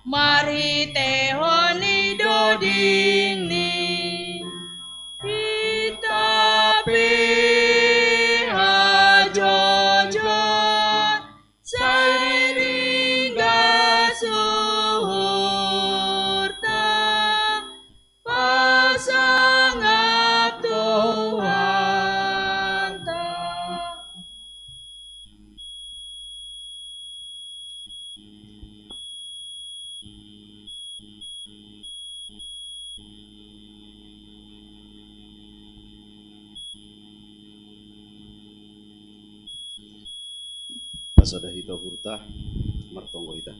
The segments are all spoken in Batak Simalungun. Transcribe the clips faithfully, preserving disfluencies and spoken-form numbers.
Marhitehon ni dodingni, hita pe hajojor, sai ringgas uhurta, pasangap Tuhanta. Pasada hita uhurta, martonggo hita.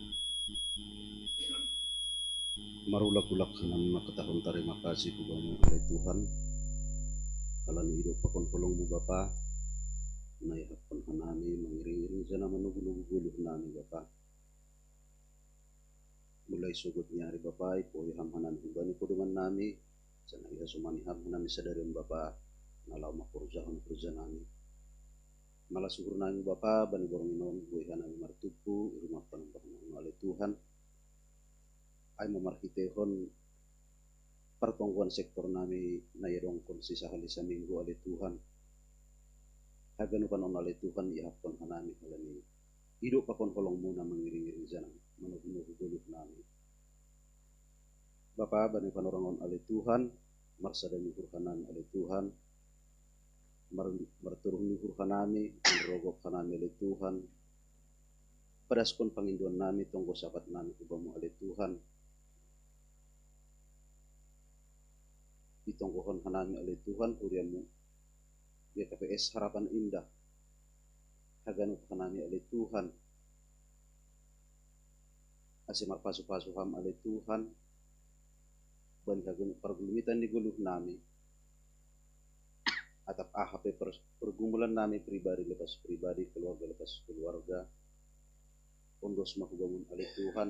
Marulak-ulak hanami mangkatahon tarima kasih hu Bamu, ale Tuhan, ala ni idop pakon holong-Mu, Bapa, na ihaphon hanami mangiring-iring janah manogu-nogu goluh nami, Bapa. Mulai sogot ni ari, Bapa, ipohi Ham hanami humbani podoman nami, janah ihasomani Ham hanami sadari on, Bapa, na laho mangkorjahon korja nami. Malas uhur nami, Bapa, bani borngin on, boi hanami martumpu i rumah panumbahan on, ale Tuhan. Ai ma marhiteihon partonggoan sektor nami na iadongkon sisahali saminggu, ale Tuhan. Haganupan on, ale Tuhan, ihaphon hanami ala ni idop pakon holong-Mu na mangiring-iring janah manogu-nogu goluh nami. Bapa, bani panorang on, ale Tuhan, marsada ni uhur hanami, ale Tuhan, mar-, martoruh ni uhur hanami, manrogop hanami, ale Tuhan. Padaskon pangindoan nami, tonggo sapat nami hu Bamu, ale Tuhan. Itonggohon hanami, ale Tuhan, huria-Mu, G K P S Harapan Indah. Haganup hanami, ale Tuhan, ase marpasu-pasu Ham, ale Tuhan, bani haganup pargulumitan ni goluh nami. Atap aha pe per-, pergumulan nami pribadi lepas pribadi, keluarga lepas keluarga, ondos ma hu Bamu, ale Tuhan.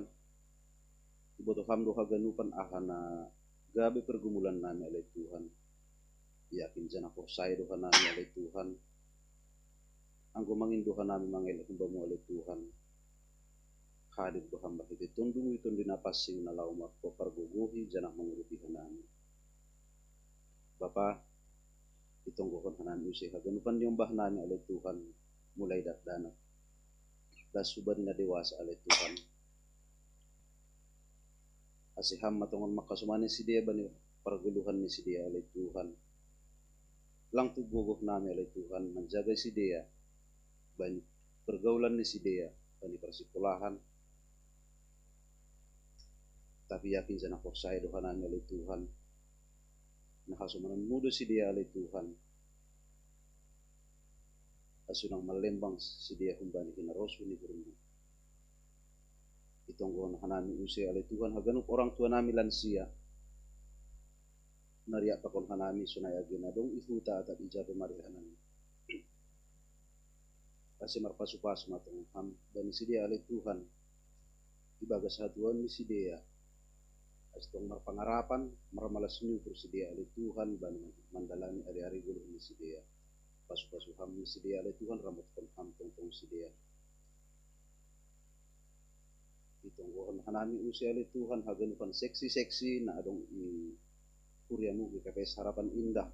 Iboto Ham do haganupan aha na gabe pergumulan nami, ale Tuhan. Yakin janah porsaya do hanami, ale Tuhan. Anggo mangindo hanami mangelek hu Bamu, ale Tuhan, hadir do Ham marhitei Tondu-Mu i Tondi Napansing na laho marpargogohi janah mangurupi hanami. Bapa, itonggohon hanami use haganupan niombah nami, ale Tuhan, mulai dakdanak, das hu bani na dewasa, ale Tuhan. Ase Ham ma tongon manghasomani sidea bani pargoluhan ni sidea, ale Tuhan. Lang tuk gogoh nami, ale Tuhan, manjaga sidea bani pergaulan ni sidea bani parsingkolahan. Tapi yakin janah porsaya do hanami, ale Tuhan, na hasomanan-Mu do sidea, ale Tuhan. Ase unang malembang sidea humbani hinarosuh ni uhur-Mu. Itonggohon hanami use, ale Tuhan, haganup orang tua nami lansia, na riak pakon hanami sonai age na dong i huta atap ija pe marianan. Ase marpasu-pasu ma tongon Ham bani sidea, ale Tuhan, ibagas hatuaon ni sidea. Ase tong marpangarapan, marmalas ni uhur sidea, ale Tuhan, bani mandalani ari-ari goluh ni sidea. Pasu-pasu Ham ni sidea, ale Tuhan, ramotkon Ham tongtong sidea. Itonggohon hanami use, ale Tuhan, haganupan seksi-seksi na adong i huria-Mu G K P S Harapan Indah.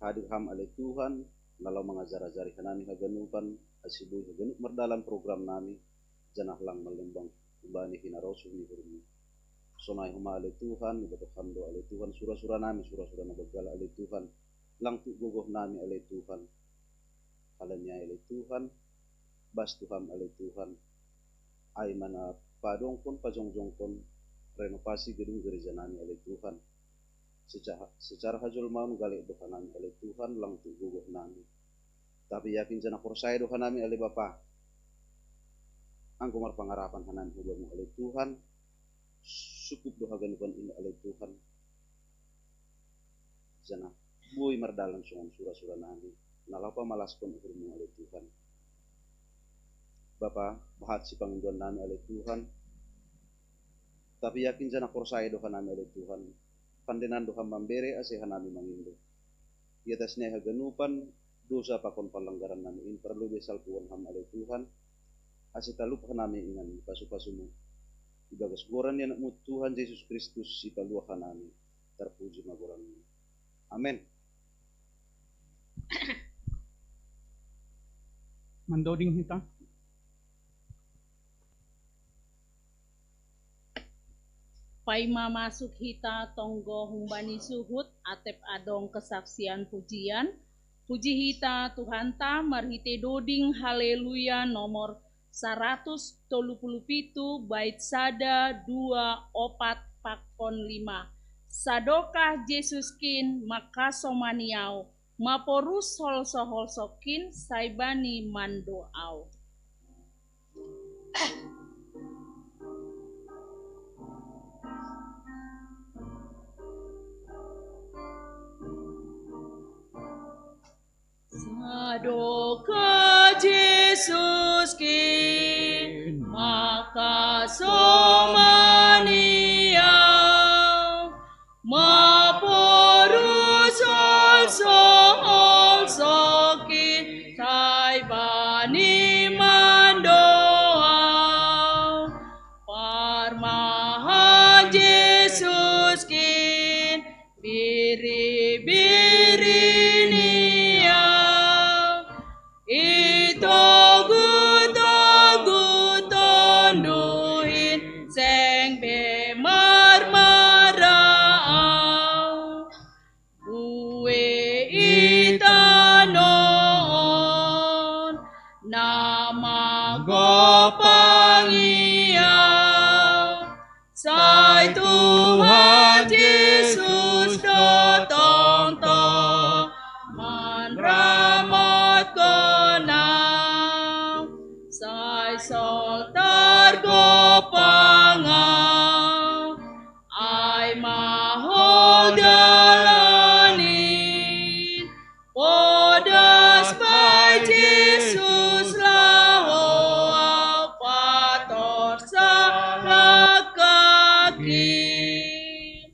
Hadir Ham, ale Tuhan, na laho mangajar-ajari hanami haganupan, ase boi haganup mardalan program nami, janah lang malembang humbani hinarosuh ni uhur-Mu. Sonai homa, ale Tuhan, iboto Ham do, ale Tuhan, sura-sura nami, sura-sura na banggal, ale Tuhan. Lang tuk gogoh nami, ale Tuhan. Ala ni ai, ale Tuhan, bastu Ham, ale Tuhan, ai ma na padongkon, pajongjongkon renovasi gedung gereja nami, ale Tuhan. Secara, secara hajolmaon galek do hanami, ale Tuhan, lang tuk gogoh nami. Tapi yakin janah porsaya do hanami, ale Bapa. Anggo marpangarapan hanami hu Bamu, ale Tuhan, sukup do haganupan in, ale Tuhan. Janah boi mardalan songon sura-sura nami, na laho pamalaskon uhur-Mu, ale Tuhan. Bapa, bahat sipangindoan nami, ale Tuhan. Tapi yakin janah porsaya do hanami, ale Tuhan. Pandenan do Ham mambere ase hanami mangindo. Di atas ni ai haganupan dosa pakon panlanggaran nami in, parlobei salpuhon Ham, ale Tuhan. Ase talupa hanami ingan pasu-pasumu. Ibagas goran ni anakmu Tuhan Yesus Kristus si palua hanami. Tarpuji ma goranmu. Amen. Mandoding hita. Paima masuk hita tonggo humbani suhut atep adong kesaksian pujian. Puji hita Tuhanta marhite doding haleluya nomor saratus tolu puluh pitu bait sada dua opat pakon lima. Sadokah Yesus kin makasomani au, maporus holso-holso kin sai bani mando au. Sadokah Yesus kin makasomani au, maporus holso-holso kin sai bani mando au. Parmahan Yesus kin biri-biri ni au. Itogu-togu tonduhin seng be marmara au. Bue i tanoh on na magopangi au. Sai Tuhan Yesus do tongtong manramotkon au. Sai sol targopang au. Ai ma hou dalan in. Podas bai Jesus laho au, pator salakak in.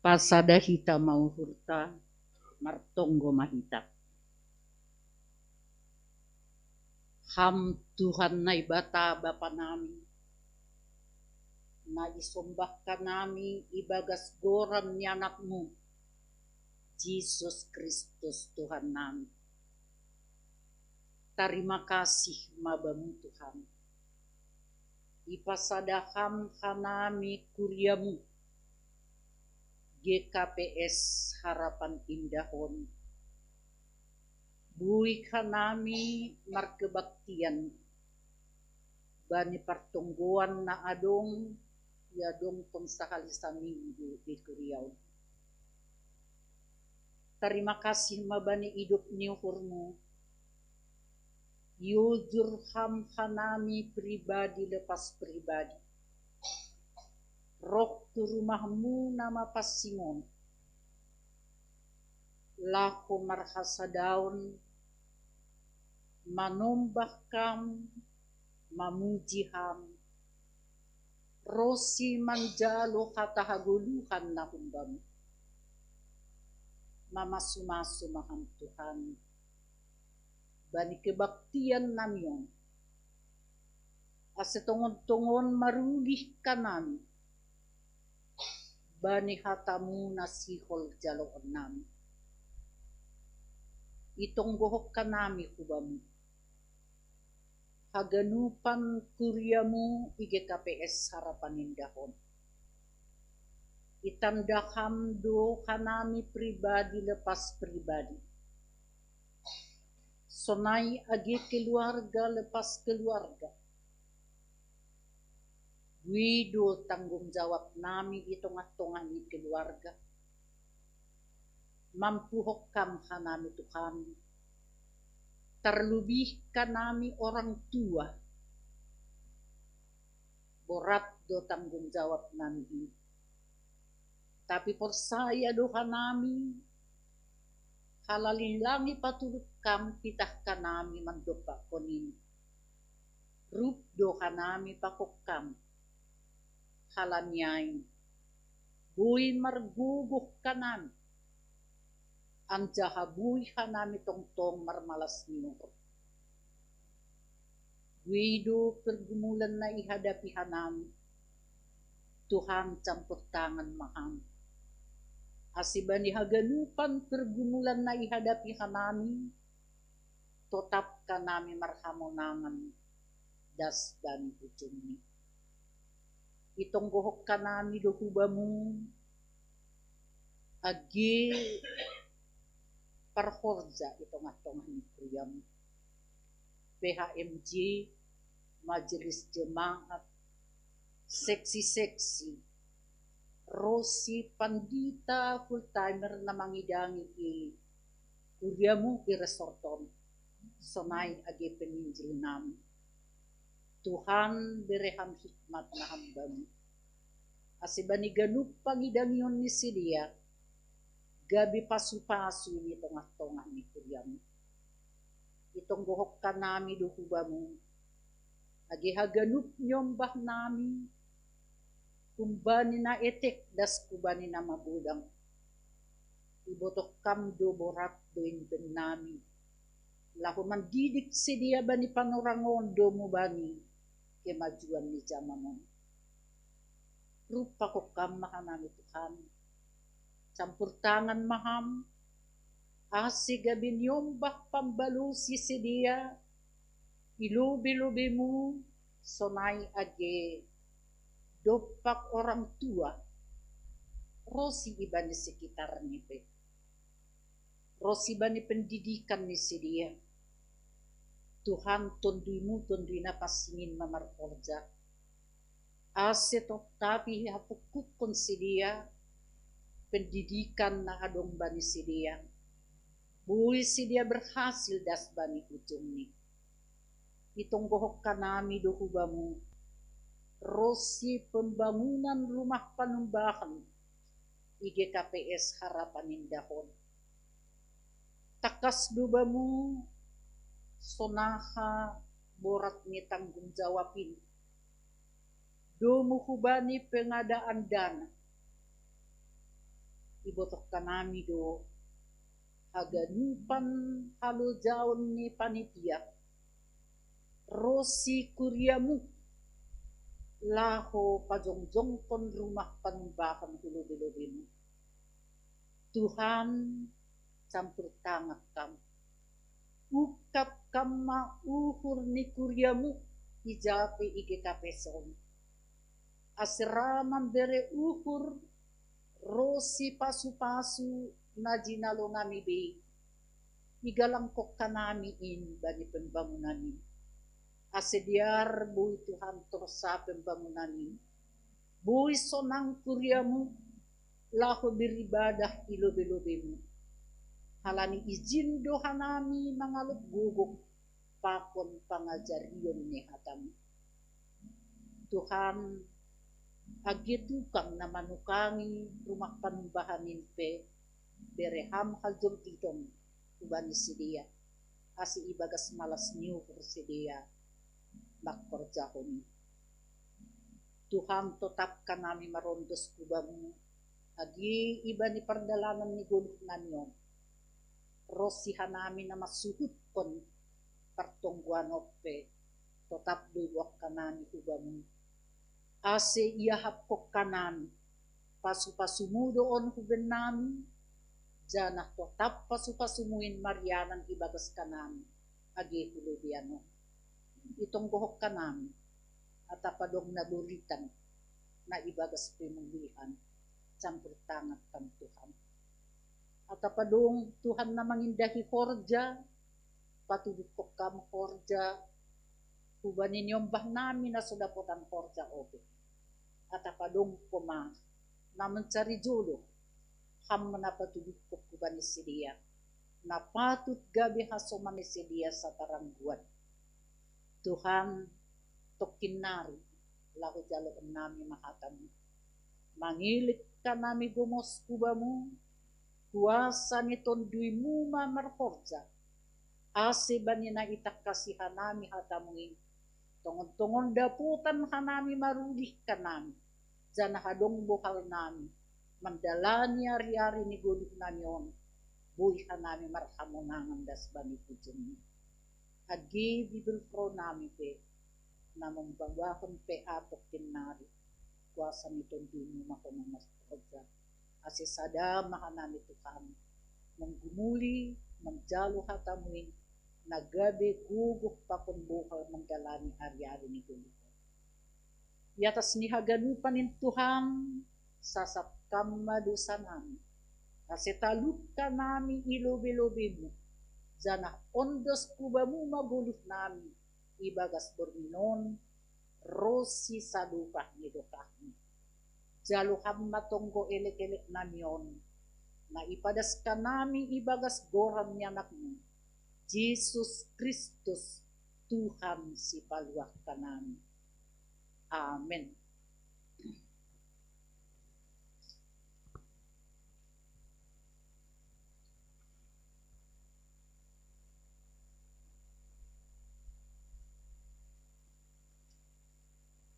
Pasada hita ma uhurta, martonggo ma hita. Ham Tuhan Naibata Bapa nami, na isombah hanami ibagas goran ni Anakmu, Jesus Kristus Tuhan nami. Tarima kasih ma Bamu Tuhan. Ipasada Ham hanami kuriamu, G K P S Harapan Indah on. Boi hanami markebaktian bani partonggoan na adong, ia adong tong sahali saminggu di kuria on. Tarima kasih ma bani idop ni uhurmu. Iojur Ham hanami pribadi lepas pribadi roh tu rumahmu na mapansing on, laho marhasadaon manombah Ham, mamuji Ham, ronsi manjalo hata hagoluhan na humbamu. Mamasumasu ma Ham Tuhan bani kebaktian nami on, asa tongon-tongon marulih hanami bani hatamu na sihol jaloon nami. Itonggohon hanami hu Bamu haganupan kuriamu i G K P S Harapan Indah on. Itanda Ham do hanami pribadi lepas pribadi, sonai age keluarga lepas keluarga. Boi do tanggung jawab nami i tongah-tongah ni keluarga. Mampuhon Ham hanami Tuhan, tarlobih hanami orang tua. Borat do tanggung jawab nami i. Tapi porsaya do hanami, halani lang ipatudut Ham titah hanami mandompakkon i. Rup do hanami pakon Ham. Halani ai boi margogoh hanami Anjaha buei hanami tongtong marmalas ni uhur. Buei do pergumulan na ihadapi hanami, Tuhan, campur tangan ma Ham. Ase bani haganupan pergumulan na ihadapi hanami, totap hanami marhamonangan das bani ujungni. Itonggohon hanami do hu Bamu age parhorja i tongah-tongah ni kuriamu, P H M J, majelis jemaat, seksi-seksi, ro si pandita full timer na mangidangi i kuriamu i resort on, sonai age peninjil nami. Tuhan, bere Ham hikmat na Ham Bamu, ase bani ganup pangidangion ni sidea gabe pasu-pasu i tongah-tongah ni kuriamu. Itonggohon hanami do hu Bamu age haganup niombah nami, humbani na etek das hubani na magodang, ibotoh Ham do borat do imben nami, laho mandidik sidea bani panorangon domu bani kemajuan ni jaman on. Rumpahon Ham ma hanami, Tuhan, campur tangan ma Ham, ase gabe niombah pambalosi sidea i lobei-lobeimu, sonai age dompak orang tua, ro si i bani sekitarni pe, ro si bani pendidikan ni sidea. Tuhan, Tonduimu Tondui na pansingin ma marhorja, ase tongtong ihapungkuthon sidea pendidikan na adong bani sidea, buei sidea berhasil das bani ujungni. Itonggohon hanami do hu Bamu ro si pembangunan rumah panumbahan i G K P S Harapan Indah on. Tangkas do Bamu sonaha borat ni tanggung jawab in, domu hubani pengadaan dana. Ibotoh hanami do haganupan halojaon ni panitia ro si kuriamu laho pajongjongkon rumah panumbahan hu lobei-lobeimu. Tuhan, campur tangan Ham. Ungkap Ham ma uhur ni kuriamu i J P I G K P S on, ase ra mambere uhur ro si pasu-pasu na jinalo nami be, igalangkon hanami in bani pembangunan in. Ase dear buei Tuhan torsa pembangunan in, buei sonang kuriamu laho beribadah i lobei-lobeimu. Halani ijin do hanami mangalop gogo pakon pangajarion ni hatamu. Tuhan, age tukang na manukangi rumah panumbahan in pe, bere Ham hajolkiton hubani sidea, ase ibagas malas ni uhur sidea mangkorjahon i. Tuhan, totap hanami marondos hu Bamu age i bani pardalanan ni goluh nami on, ro si hanami na mansuhutkon partonggoan on pe, totap do iboan hanami hu Bamu, ase iahapkon hanami pasu-pasumu do on hu bennami, janah totap pasu-pasumu in marianan ibagas hanami age hu lobeian on. Itonggohon hanami, atap adong na boritan na ibagas pemulihan, campur tangan Ham Tuhan. Atap adong Tuhan na mangindahi horja, patuduhkon Ham horja hubani niombah nami na so dapotan horja ope. Atap adong pe ma na mancari jodoh, Ham ma na patuduhkon hubani sidea na patut gabe hasoman ni sidea satarangguan. Tuhan, tongkin nari laho jaloon nami ma hatamu. Mangelek hanami gomos hu Bamu, kuasa ni Tonduimu ma marhorja, ase bani na itangkasi hanami hatamu in, tongon-tongon dapotan hanami marudih hanami, janah adong bohal nami mandalani ari-ari ni goluh nami on, Buei hanami marhamonangan das bani pujunmi. Age bibelhon nami pe, na mambagahon pe atok tinnari, kuasa ni Tondumu ma ho mamasu-, ase sada ma hanami Tuhan, manggumuli, manjalo hatamu in, na gabe gogoh pakon bohal mandalani ari-ari ni goluhon. Iatas ni haganupan in Tuhan, sasap Kam ma dosanami, ase taluk hanami i lobei-lobeimu, janah ondos hu Bamu ma goluhnami, ibagas borngin on, ronsi sadokah ni dokahmi. Jalo Ham ma tonggo elek-elek nami on, na ipadas hanami ibagas goran ni AnakMu, Jesus Kristus, Tuhan sipaluah hanami. Amen.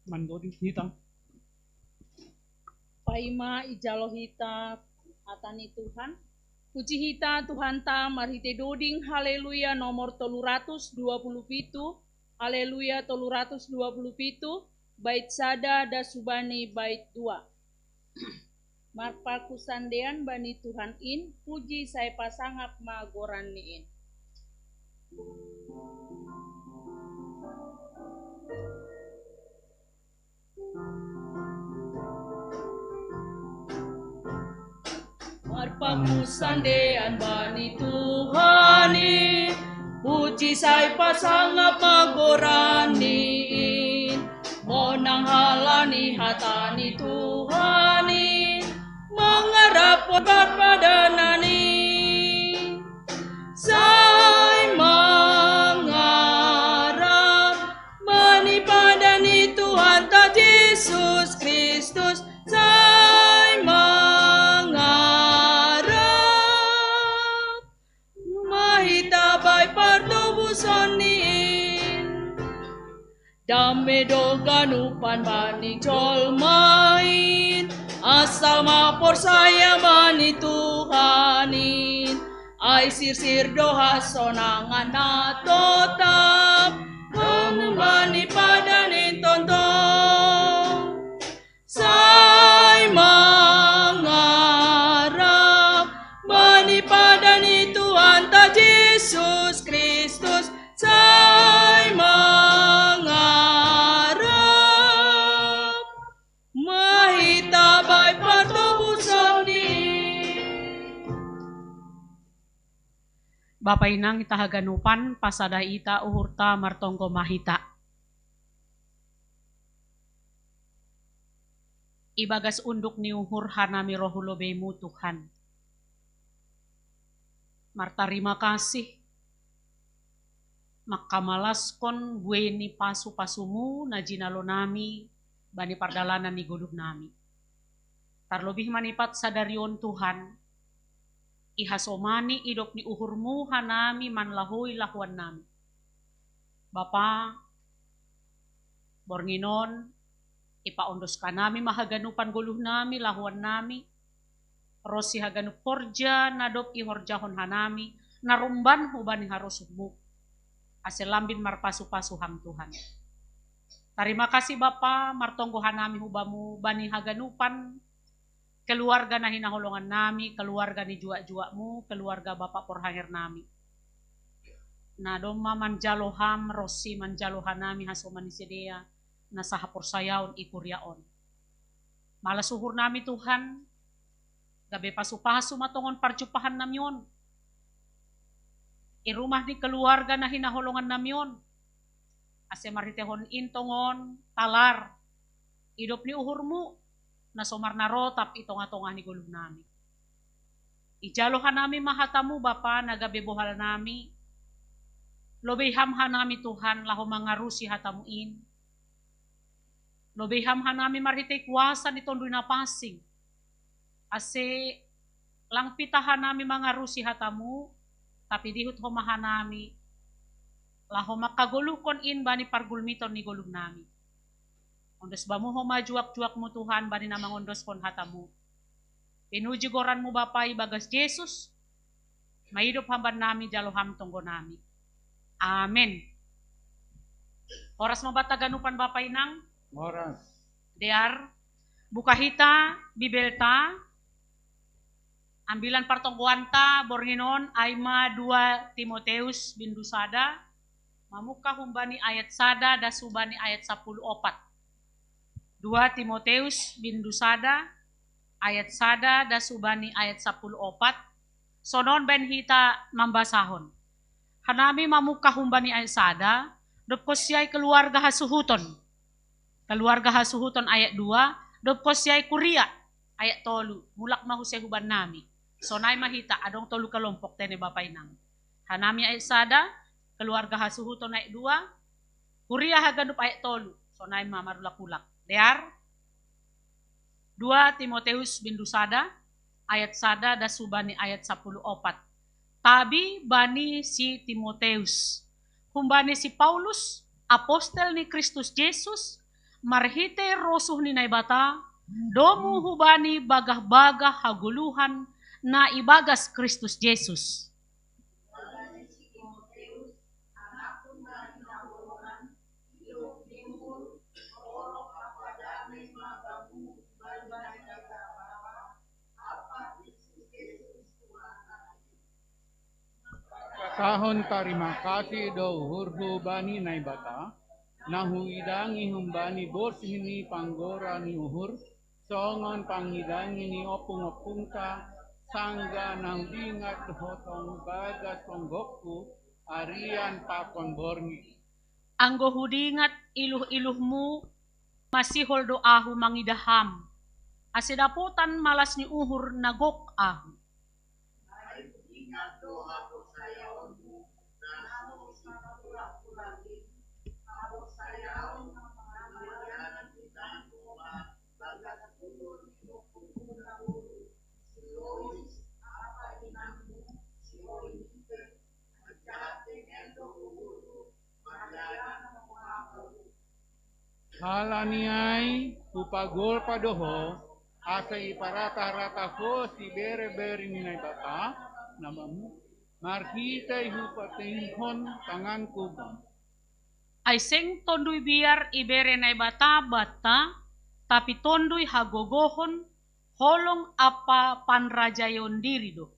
Mandoding hita. Paima ijalo hita hata ni Tuhan. Puji hita Tuhanta marhitei doding Haleluya nomor tolu ratus dua puluh pitu, Haleluya tolu ratus dua puluh pitu, bait sada das hubani bait dua. Marpakusandean bani Tuhan in, puji sai pasangap ma goran ni in. Marpakusandean bani Tuhan in, puji sai pasangap ma goran ni in. Monang halani hata ni Tuhan in, mangarap padanan in. Sai mangarap bani padan ni Tuhanta Jesus Kristus, sai mangarap ma hita bai partobuson ni in. Dame do ganupan bani jolma in, asal ma porsaya bani Tuhan in. Ai sirsir do hasonangan na totap, domu bani padan in tongtong. Sai mangarap bani padan ni Tuhanta Jesus Kristus, sai mangarap ma hita bai partobuson ni. Bapa inang hita haganupan, pasada hita uhurta martonggo ma hita. Ibagas unduk ni uhur hanami roh hu lobeimu Tuhan. Martarima kasih, mangkamalaskon buei ni pasu-pasumu na jinalo nami bani pardalanan ni goluh nami. Tarlobih manipat sadari on Tuhan, ihasomani idop ni uhurmu hanami manlahoi lahoan nami. Bapa, borngin on, ipaondos hanami ma haganupan goluh nami, lahoan nami, ronsi haganup horja na dob ihorjahon hanami, na rumban hubani harosuhmu, ase lambin marpasu-pasu Ham Tuhan. Tarima kasih Bapa, martonggo hanami hu Bamu, bani haganupan keluarga na hinaholongan nami, keluarga ni juak-juakmu, keluarga Bapa porhanger nami. Na domma manjalo Ham, ronsi manjalo hanami hasoman ni sidea, na sahaporsayaon i kuria on. Malas uhur nami Tuhan, gabe pasu-pasu ma tongon parjumpahan nami on. I rumah ni keluarga na hinaholongan nami on. Ase marhiteihon in tongon, talar, idop ni uhurmu, na so marnarotap i tonga-tonga ni goluh nami. Ijalo hanami ma hatamu Bapa na gabe bohal nami, lobei Ham hanami Tuhan laho mangarusi hatamu in, lobei Ham hanami marhitei kuasa ni Tonduy Napansing, ase lang pitah hanami mangarusi hatamu, tapi dihut Ho ma hanami, laho mangkagoluhkon in bani pargulmiton ni goluh nami. Ondos Bamu Ho ma juak-juakmu Tuhan bani na mangondoskon hatamu. Pinuji goranmu Bapa ibagas Jesus, Maidup hamban nami jalo Ham tonggo nami. Amen. Horas ma banta ganupan bapa inang. Horas. Dear, buka hita Bibelta, ambilan partonggoanta borngin on ai ma dua Timoteus bindu sada, mamungka humbani ayat sada das hubani ayat sapuluh opat. Dua Timoteus bindu sada ayat sada das hubani ayat sapuluh opat. Sonon baen hita mambasahon. Hanami mamungka humbani ayat sada, dob konsi ai keluarga hasuhuton. Keluarga hasuhuton ayat dua, dob konsi ai kuria ayat tolu, mulak ma huse huban nami. Sonai ma hita adong tolu kelompok tene bapa inang. Hanami ayat sada, keluarga hasuhuton ayat dua, kuria haganup ayat tolu. Sonai ma marulak-ulak. Dear, dua Timoteus bindu sada ayat sada das hubani ayat sapuluh opat. Tabi bani si Timoteus, humbani si Paulus, apostel ni Kristus Jesus, marhite rosuh ni Naibata, domu hubani bagah-bagah hagoluhan na ibagas Kristus Jesus. Patahon tarima kasih do uhurhu bani Naibata, na huidangi humbani borsih ni panggora ni uhur, songon pangidangi ni ompung-ompungta, sanggah na hudingat hotong bagas tonggokku, arian pakon borngin. Anggo hudingat iluh-iluhmu, masihol do ahu mangidah Ham, ase dapotan malas ni uhur na gok ahu. Halani ai hupagolpa do ho, asa iparata-rata ho sibere-bere ni Naibata, na mamu, marhitei hupatingkon tanganku bam. Ai seng tonduy biar ibere Naibata banta, tapi tonduy hagogohon, holong ampa panrajaion diri do.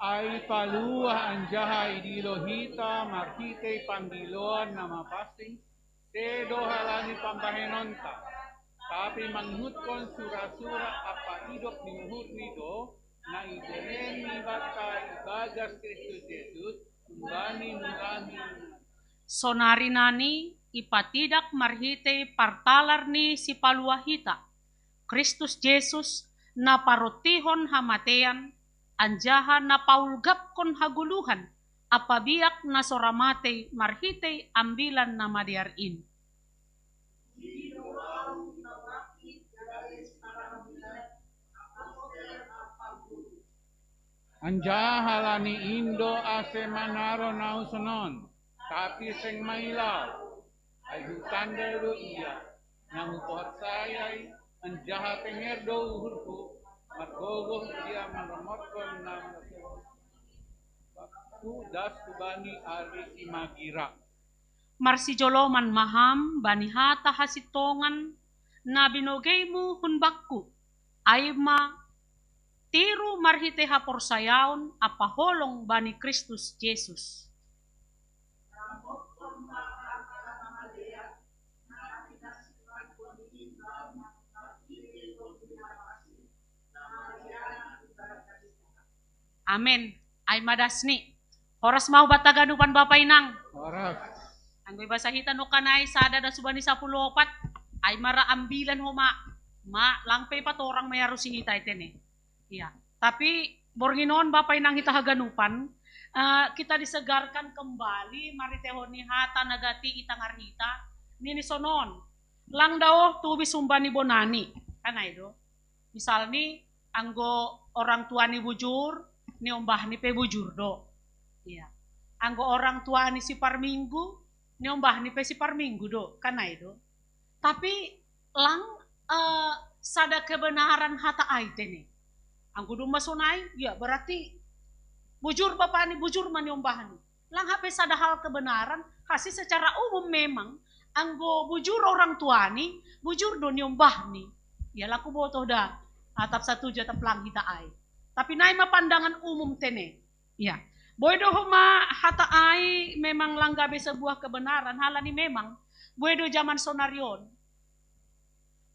Ai paluah anjaha idilo hita marhitei pandiloan na mapansing, sedo halani pambahenonta, tapi mangihutkon sura-sura ampa idop ni uhurni do, na ibereni banta ibagas Kristus Jesus, humbani mulami. Sonari nani ipatidak marhitei partalar ni Sipaluah hita, Kristus Jesus, na parontihon hamatean, anjaha na paulgapkon hagoluhan, ampa biak na so ra matei marhitei Ambilan Namadear in. Anjaha halani in do ase manaron ahu sonon, tapi seng maila ahu, ai hutanda do ia, na huporsayai, anjaha tenger do uhurhu, margogoh ia mandomotkon na marsehu, das hubani ari simagira. Marsijoloman ma ham bani hata hasintongan na binogeimu hun bakku, ai ma tiru marhitei haporsayaon ampa holong bani Kristus Jesus. Amen. Ai ma dasni. Horas ma hubanta ganupan bapa inang. Horas. Anggo ibasa hita nongkan ai sada das hubani sapuluh opat, ai ma ra Ambilan ho ma, ma lang pe patorang ma iarusi hita i tene. Iya. Tapi borngin on bapa inang hita haganupan, eh, kita disegarkan kembali marhiteihon ni hata na gati i tangar hita, nini sonon. Lang dao tubis umba ni bonani. Kan ai do. Misal ni anggo orang tua ni bujur, ni ombah ni pe bujur do. Iya. Anggo orang tua ni si parminggu, ni ombah ni pe si parminggu do. Kan ai do. Tapi lang uh, sada kebenaran hata ai tene. Anggo dong masonai, ya berarti bujur bapani, bujur mani ombahni. Lang hape sada hal kebenaran, kasi secara umum memang anggo bujur orang tuani, bujur do ni ombahni. Ya laku botoh da, atap satuju atap lang hita ai. Tapi nai ma pandangan umum tene. Ya, boi do homa hata ai memang lang gabe sebuah kebenaran, halani memang boi do zaman sonarion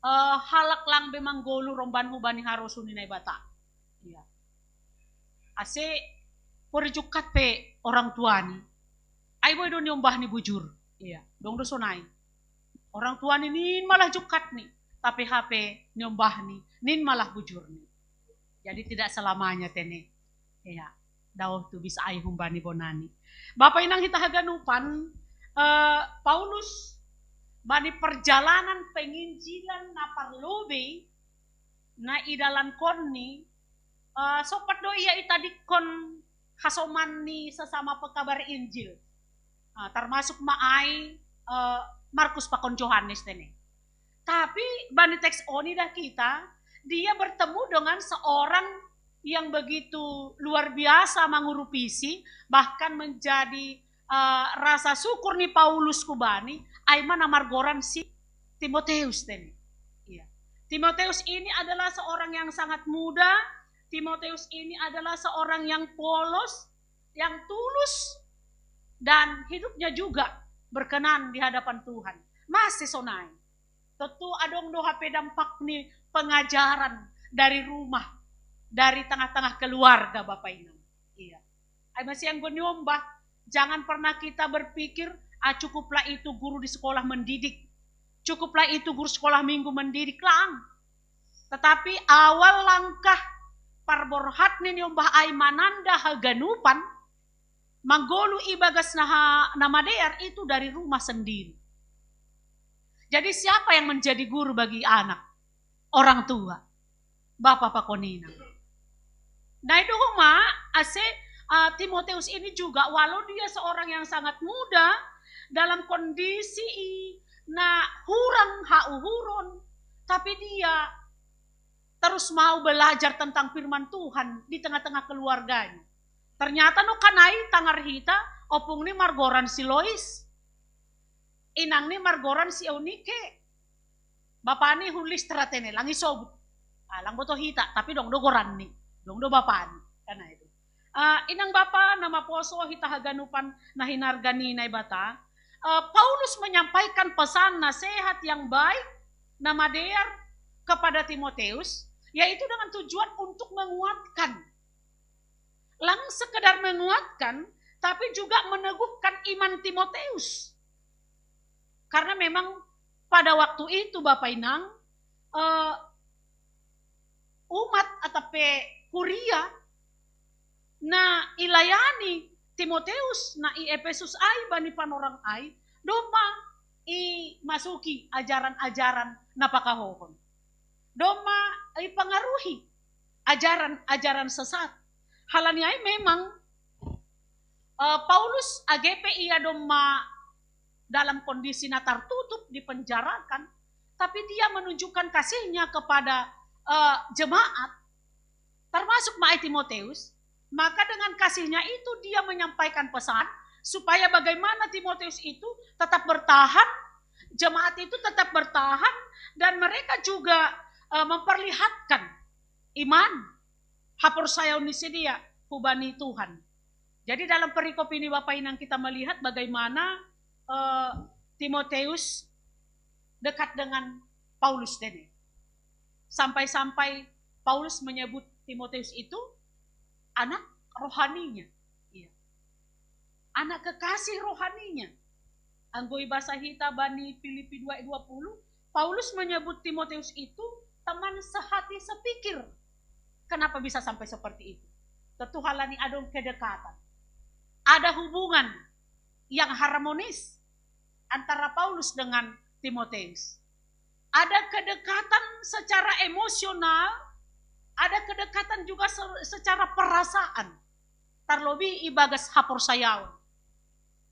uh, halak lang be manggolu romban hubani harosu ni Naibata. Iya. Ase pori jukkat pe orang tuani. Ai boi do ni ombahni bujur. Iya. Dong do sonai. Orang tuani nin malah jukkat ni. Tapi hape ni ombahni nin malah bujur ni. Jadi tidak selamanya tene. Iya. Dao tubis ai humbani bonani. Bapa inang hita haganupan, eh, Paulus bani perjalanan penginjilan na parlobei na idalankonni, eh, sompat do ia itadikkon hasoman ni sesama pekabar Injil. Ah, termasuk ma ai, eh, Markus pakon Johannes tene. Tapi bani teks on idah kita, dia bertemu dengan seorang yang begitu luar biasa mangurupisi, bahkan menjadi uh, rasa syukur ni Paulus kubani, ai ma na margoran si Timoteus tene. Iya. Timoteus ini adalah seorang yang sangat muda. Timoteus ini adalah seorang yang polos, yang tulus, dan hidupnya juga berkenan di hadapan Tuhan. Masih sonai. Tentu adong do hape dampak ni pengajaran dari rumah, dari tengah-tengah keluarga Bapak Inang. Iya. Ai masih anggo niombah, jangan pernah kita berpikir, ah, cukuplah itu guru di sekolah mendidik. Cukuplah itu guru sekolah minggu mendidik, lang. Tetapi awal langkah parborhat ni niombah ai mananda haganupan, manggolu ibagas naha, na madear itu dari rumah sendiri. Jadi siapa yang menjadi guru bagi anak? Orang tua. Bapa pakon inang. Nah itu homa, ase uh, Timoteus ini juga, walau dia seorang yang sangat muda, dalam kondisi na hurang hauhuron, tapi dia terus mau belajar tentang firman Tuhan di tengah-tengah keluarganya. Ternyata no kanai tangar hita, opung ni margoran si Lois, inang ni margoran si Eunike, bapani hu Listra tene, lang isobut. Ah, lang boto hita, tapi dong do goranni, dong do bapani. Karena itu. Uh, inang bapa nama poso hita haganupan na hinarga ni Naibata. Uh, Paulus menyampaikan pesan nasihat yang baik na madear kepada Timoteus, yaitu dengan tujuan untuk menguatkan. Lang sekedar menguatkan, tapi juga meneguhkan iman Timoteus. Karena memang pada waktu itu Bapak Inang, uh, umat atau pe kuria na ilayani Timoteus na i Efesus ai bani panorang ai, domma i masuki ajaran-ajaran na pakahohon. Domma i pengaruhi ajaran-ajaran sesat. Halani ai memang uh, Paulus agepe ia domma dalam kondisi na tertutup, dipenjarakan, tapi dia menunjukkan kasihnya kepada uh, jemaat, termasuk ma ai Timoteus, maka dengan kasihnya itu dia menyampaikan pesan supaya bagaimana Timoteus itu tetap bertahan, jemaat itu tetap bertahan, dan mereka juga uh, memperlihatkan iman, haporsayaon ni sidea hubani Tuhan. Jadi dalam perikop ini Bapak Inang kita melihat bagaimana uh, Timoteus dekat dengan Paulus tene. Sampai-sampai Paulus menyebut Timoteus itu anak rohaninya. Iya. Anak kekasih rohaninya. Anggo i basa hita bani Filipi dua dua puluh, Paulus menyebut Timoteus itu teman sehati sepikir. Kenapa bisa sampai seperti itu? Tentu halani adong kedekatan. Ada hubungan yang harmonis antara Paulus dengan Timoteus. Ada kedekatan secara emosional, ada kedekatan juga se-, secara perasaan. Tarlobi ibagas haporsayaon.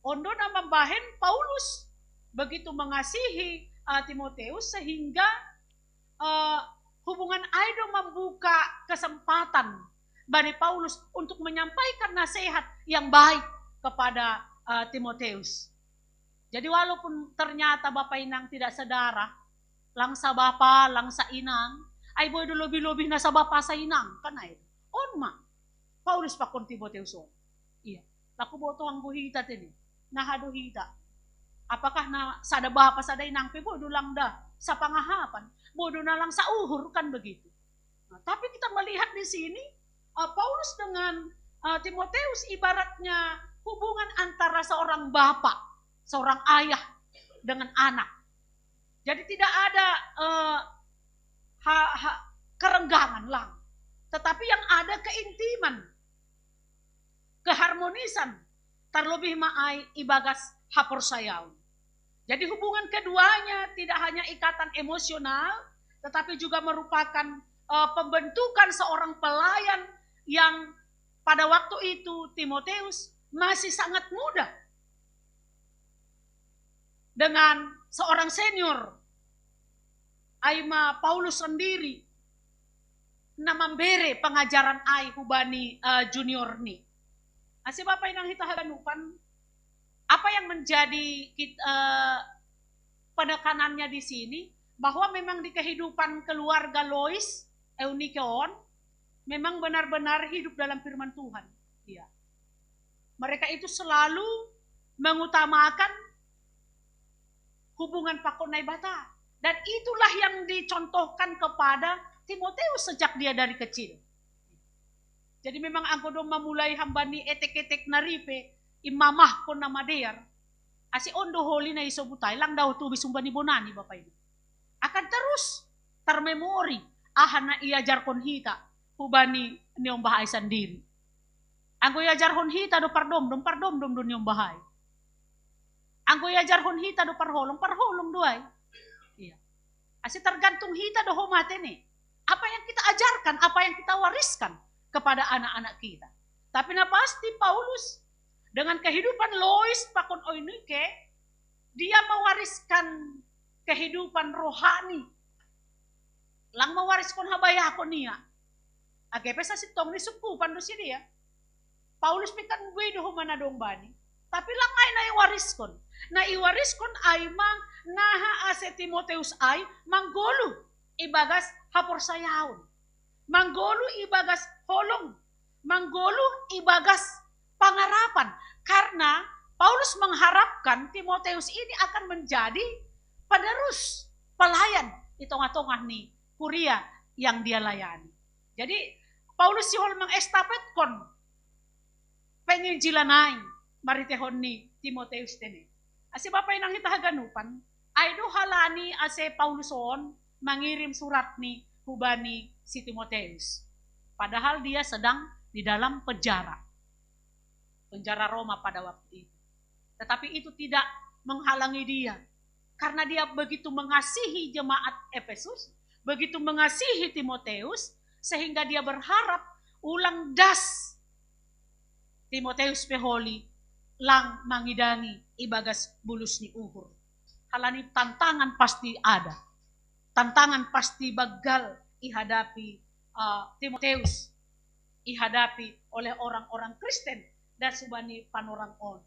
Ondo na mambahen Paulus begitu mengasihi uh, Timoteus sehingga uh, hubungan ai do membuka kesempatan bagi Paulus untuk menyampaikan nasihat yang baik kepada uh, Timoteus. Jadi walaupun ternyata Bapak Inang tidak sedarah, lang sabapa, lang sainang, ai boi do lobi-lobi na sabapa sainang, kan ai. On ma, Paulus pakon Timoteus on. Iya, laku boto anggo hita tene. Nah, aduh hita. Apakah na sada bapa, sada inang pe boi do lang da sapangahapan, boi do na lang sauhur, kan begitu. Nah, tapi kita melihat di sini uh, Paulus dengan uh, Timoteus ibaratnya hubungan antara seorang bapak, seorang ayah dengan anak. Jadi tidak ada uh, ha, ha, kerenggangan lang, tetapi yang ada keintiman, keharmonisan, tarlobi ma ai ibagas haporsayaon. Jadi hubungan keduanya tidak hanya ikatan emosional, tetapi juga merupakan uh, pembentukan seorang pelayan yang pada waktu itu Timoteus masih sangat muda dengan seorang senior. Ai ma Paulus sendiri na mambere pengajaran ai hubani uh, junior ni. Ase Bapak Inang hita haganupan, apa yang menjadi uh, penekanannya di sini, bahwa memang di kehidupan keluarga Lois, Eunike on, memang benar-benar hidup dalam firman Tuhan. Iya. Mereka itu selalu mengutamakan hubungan pakon Naibata. Dan itulah yang dicontohkan kepada Timoteus sejak dia dari kecil. Jadi memang anggo do mamulai hambani etek-etek na ripe, imamahkon na madear, ase on do holi na isobut ai, lang dao tubis humbani bonani Bapak Inang. Akan terus termemori aha na iajarkon hita hubani niombah ai sandiri. Anggo iajarhon hita do pardomdom, pardomdom do niombah ai. Anggo iajarhon hita do parholong, parholong do ai. Iya. Ase tergantung hita do ho mate ne. Apa yang kita ajarkan, apa yang kita wariskan kepada anak-anak kita. Tapi na pasti Paulus dengan kehidupan Lois pakon Eunike, dia mewariskan kehidupan rohani. Lang mewariskon habayakon ia. Age pe sasintongni sungkupan do sidea. Paulus pe kan boi do homa na dong bani. Tapi lang ai na iwariskon. Na iwariskon ai ma naha ase Timoteus ai manggoluh ibagas haporsayaon. Manggoluh ibagas holong. Manggoluh ibagas pangarapan. Karena Paulus mengharapkan Timoteus ini akan menjadi penerus pelayan di tengah-tengah ni kuria yang dia layani. Jadi Paulus sihol mengestapetkon penginjilan ai marhitehon ni Timoteus tene. Ase Bapak Inang hita haganupan, ai do halani ase Paulus on mangirim surat ni hubani si Timoteus. Padahal dia sedang di dalam penjara. Penjara Roma pada waktu itu. Tetapi itu tidak menghalangi dia. Karena dia begitu mengasihi jemaat Efesus, begitu mengasihi Timoteus, sehingga dia berharap ulang das Timoteus pe holi lang mangidangi ibagas bulus ni uhur. Halani tantangan pasti ada. Tantangan pasti banggal ihadapi uh, Timoteus, ihadapi oleh orang-orang Kristen das hubani panorang on.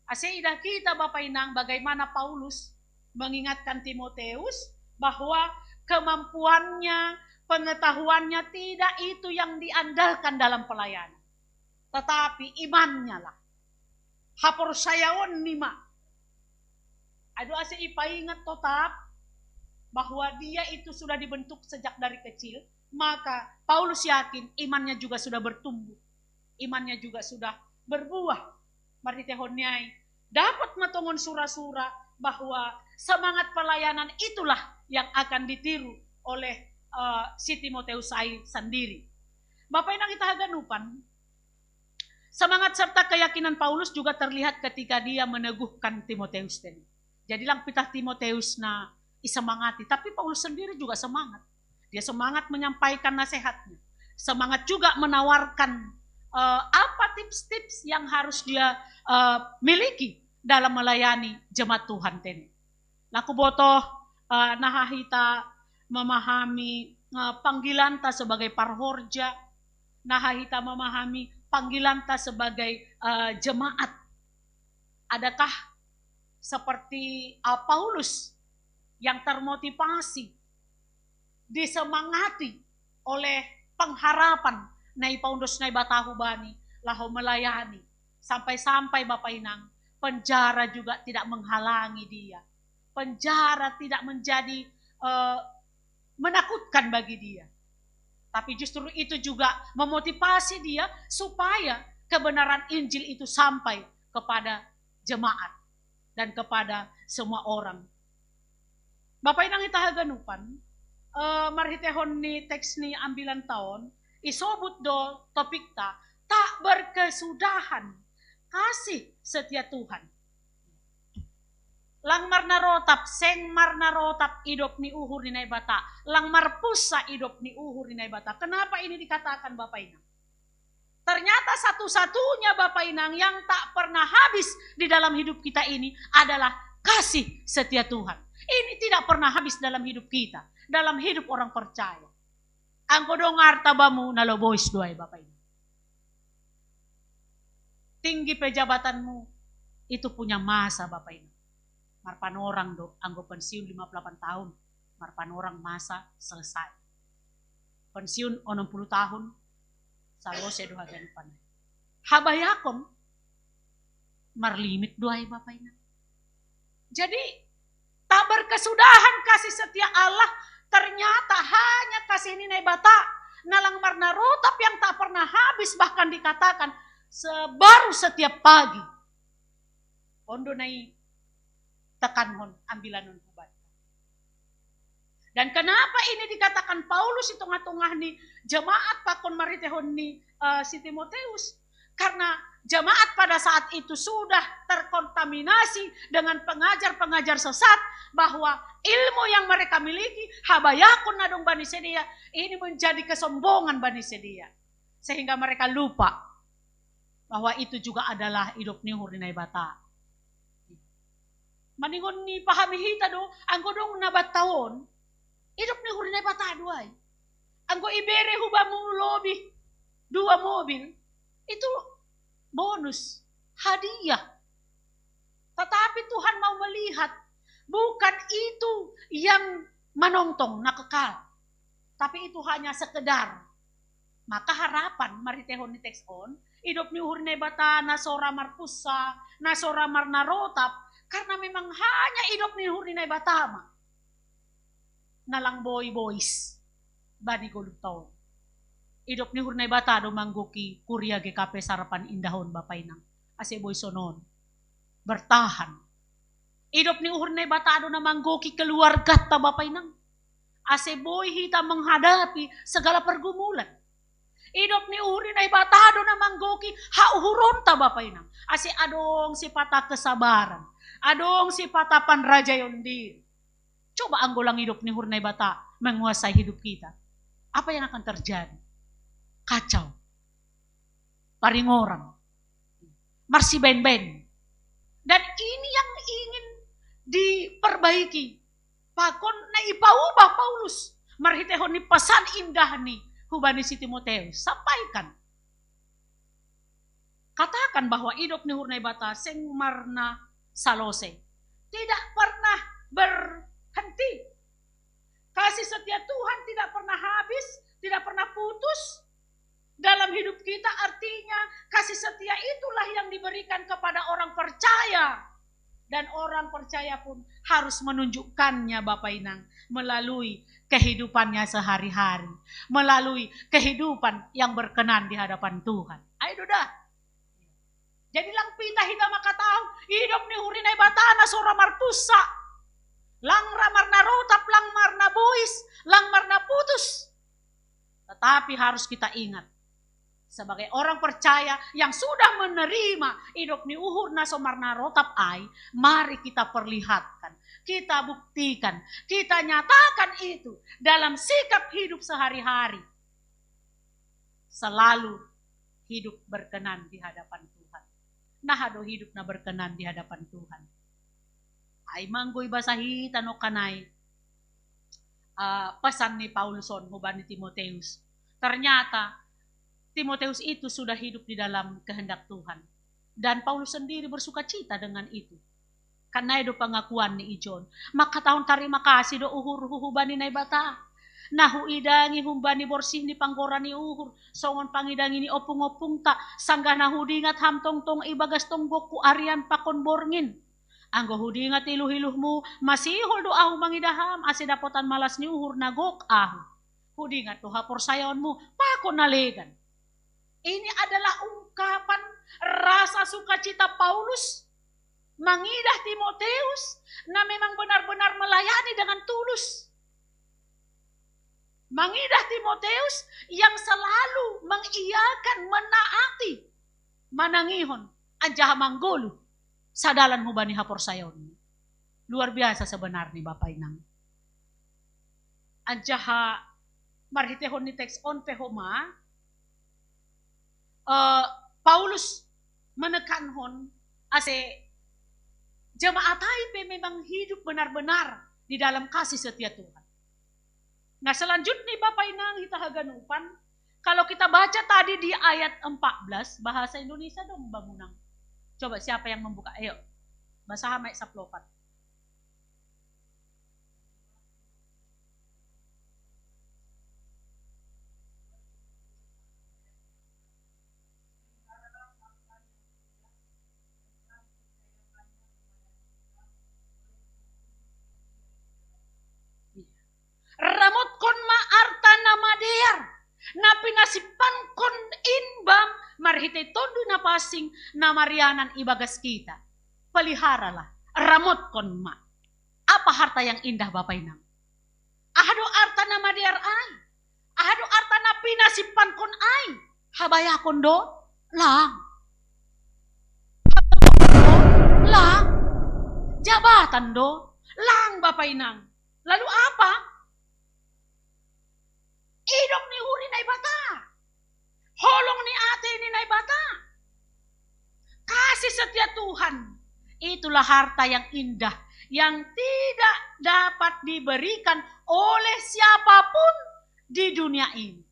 Ase idah kita Bapak Inang bagaimana Paulus mengingatkan Timoteus bahwa kemampuannya, pengetahuannya tidak itu yang diandalkan dalam pelayanan. Tetapi imannya lah. Haporsayaon ni ma. Ai do ase ipaingat totap bahwa dia itu sudah dibentuk sejak dari kecil, maka Paulus yakin imannya juga sudah bertumbuh. Imannya juga sudah berbuah. Marhitehon ni ai dapat ma tongon sura-sura bahwa semangat pelayanan itulah yang akan ditiru oleh uh, si Timoteus ai sendiri. Bapak Inang hita haganupan, semangat serta keyakinan Paulus juga terlihat ketika dia meneguhkan Timoteus tadi. Jadi lang pitah Timoteus na disemangati. Tapi Paulus sendiri juga semangat. Dia semangat menyampaikan nasihatnya. Semangat juga menawarkan uh, apa tips-tips yang harus dia uh, miliki dalam melayani jemaat Tuhan tene. Laku botoh uh, naha hita memahami uh, panggilan ta sebagai parhorja, naha hita memahami panggilan ta sebagai uh, jemaat. Adakah seperti uh, Paulus yang termotivasi, disemangati oleh pengharapan na ipaondos Naibata hubani laho melayani, sampai-sampai Bapa Inang, penjara juga tidak menghalangi dia. Penjara tidak menjadi uh, menakutkan bagi dia. Tapi justru itu juga memotivasi dia supaya kebenaran Injil itu sampai kepada jemaat dan kepada semua orang. Bapa Inang ita haganupan, uh, marhitehon ni teks ni ambilan ta on, isobut do topik ta, tak berkesudahan kasih setia Tuhan. Lang marnarotap, seng marnarotap idop ni uhur ni Naibata. Lang marpussa idop ni uhur ni Naibata. Kenapa ini dikatakan Bapa Inang? Ternyata satu-satunya Bapa Inang yang tak pernah habis di dalam hidup kita ini adalah kasih setia Tuhan. Ini tidak pernah habis dalam hidup kita, dalam hidup orang percaya. Anggo dong arta bamu na lobois do ai Bapa Inang. Tinggi pejabatanmu itu punya masa Bapa Inang. Marpanorang do, anggo pensiun lima puluh delapan tahun, marpanorang masa selesai. Pensiun onom puluh tahun, salose do haganupan. Habayakon marlimit do ai Bapa Inang. Jadi tak berkesudahan kasih setia Allah, ternyata hanya kasih ni Naibata na lang marnarotap yang tak pernah habis, bahkan dikatakan sebaru setiap pagi. On do na itekankon ambilan on hubanta. Dan kenapa ini dikatakan Paulus di tengah-tengah ni jemaat pakon marhitehon ni uh, si Timoteus? Karena jemaat pada saat itu sudah terkontaminasi dengan pengajar-pengajar sesat, bahwa ilmu yang mereka miliki, habayakon na dong bani sedia, ini menjadi kesombongan bani sedia, sehingga mereka lupa bahwa itu juga adalah idop ni uhur ni Naibata. Maningon ni pahami hita do, anggo dong na banta on, idop ni uhur ni Naibata do ai. Anggo ibere hubamu lobi dua mobil, itu bonus, hadiah. Tetapi Tuhan mau melihat bukan itu yang manongtong na kekal, tapi itu hanya sekedar. Maka harapan marhitehon ni teks on, idop ni uhur ni Naibata na so ra marpussa, na so ra marnarotap, karena memang hanya idop ni uhur ni Naibata ma na lang boi bois bani golunta on. Idop ni uhur ni Naibata do manggoki kuria G K P Sarapan Indah on Bapa Inang, ase boi sonon bertahan. Idop ni uhur ni Naibata do na manggoki keluargata Bapa Inang, ase boi hita menghadapi segala pergumulan. Idop ni uhur ni Naibata do na manggoki hauhuronta Bapa Inang, ase adong sipata kesabaran, adong sipata panrajaion diri. Coba anggo lang idop ni uhur ni Naibata menguasai hidup kita, apa yang akan terjadi? Kacau, paringoran, marsibaen-baen. Dan ini yang ingin diperbaiki pakon na ipaubah Paulus marhitehon ni pasan indah ni hubani si Timoteus. Sampaikan, katakan bahwa idop ni uhur ni Naibata seng marna salose, tidak pernah berhenti. Kasih setia Tuhan tidak pernah habis, tidak pernah putus dalam hidup kita. Artinya kasih setia itulah yang diberikan kepada orang percaya. Dan orang percaya pun harus menunjukkannya Bapa Inang melalui kehidupannya sehari-hari, melalui kehidupan yang berkenan di hadapan Tuhan. Ayo dah. Jadi lang pita hita mangkatahon, idop ni uhur ni Naibata na so ra marpussa, lang ra marnarotap, lang marnabois, lang marnaputus. Tetapi harus kita ingat, Sebagai orang percaya yang sudah menerima idop ni uhur na somarna rotap ai, mari kita perlihatkan, kita buktikan, kita nyatakan itu dalam sikap hidup sehari-hari. Selalu hidup berkenan di hadapan Tuhan. Nah, ado hidup na berkenan di hadapan Tuhan. Ai manggo ibasa hita no kanai uh, pesan ni Paulus on hubani Timoteus. Ternyata Timoteus itu sudah hidup di dalam kehendak Tuhan. Dan Paulus sendiri bersuka cita dengan itu. Karena itu pengakuan ni ijon. Maka tahun terima kasih do uhur hubani Naibata. Nahu idangi humbani borsih ni panggora ni uhur. Songon pangidangi ni opung-opung ta. Sanggah nahu dingat ham tongtong ibagas tonggokku arian pakon borngin. Anggo hudingat iluh-iluhmu, masihol do ahu mangidaham, ase dapotan malas ni uhur na gok ahu. Hudingat do haporsayaonmu, pakon na legan. Ini adalah ungkapan rasa sukacita Paulus mangidah Timoteus na memang benar-benar melayani dengan tulus. Mangidah Timoteus yang selalu mengiyakan, menaati, manangihon, anjaha manggoluh sadalan hubani haporsayaon. Luar biasa sebenarnya Bapak Inang. Anjaha marhitehon ni teks on pe homa, uh, Paulus menekanhon ase jemaat ai pe memang hidup benar-benar di dalam kasih setia Tuhan. Nah, selanjutnya Bapak Inang hita haganupan, kalau kita baca tadi di ayat empat belas, bahasa Indonesia dong bangunang. Coba siapa yang membuka? Ayo, bahasa Hamai saplopat. Ramotkon ma arta na madear, na pinasipankon in bam marhitei Tonduy Napansing na marianan ibagas kita. Peliharalah, ramotkon ma. Apa harta yang indah Bapak Inang? Aha do arta na madear ai? Aha do arta na pinasipankon ai? Habayakon do? Lang. Lang. Jabatan do? Lang Bapak Inang. Lalu apa? Idop ni uhur ni Naibata. Holong ni ate ni Naibata. Kasih setia Tuhan, itulah harta yang indah yang tidak dapat diberikan oleh siapapun di dunia ini.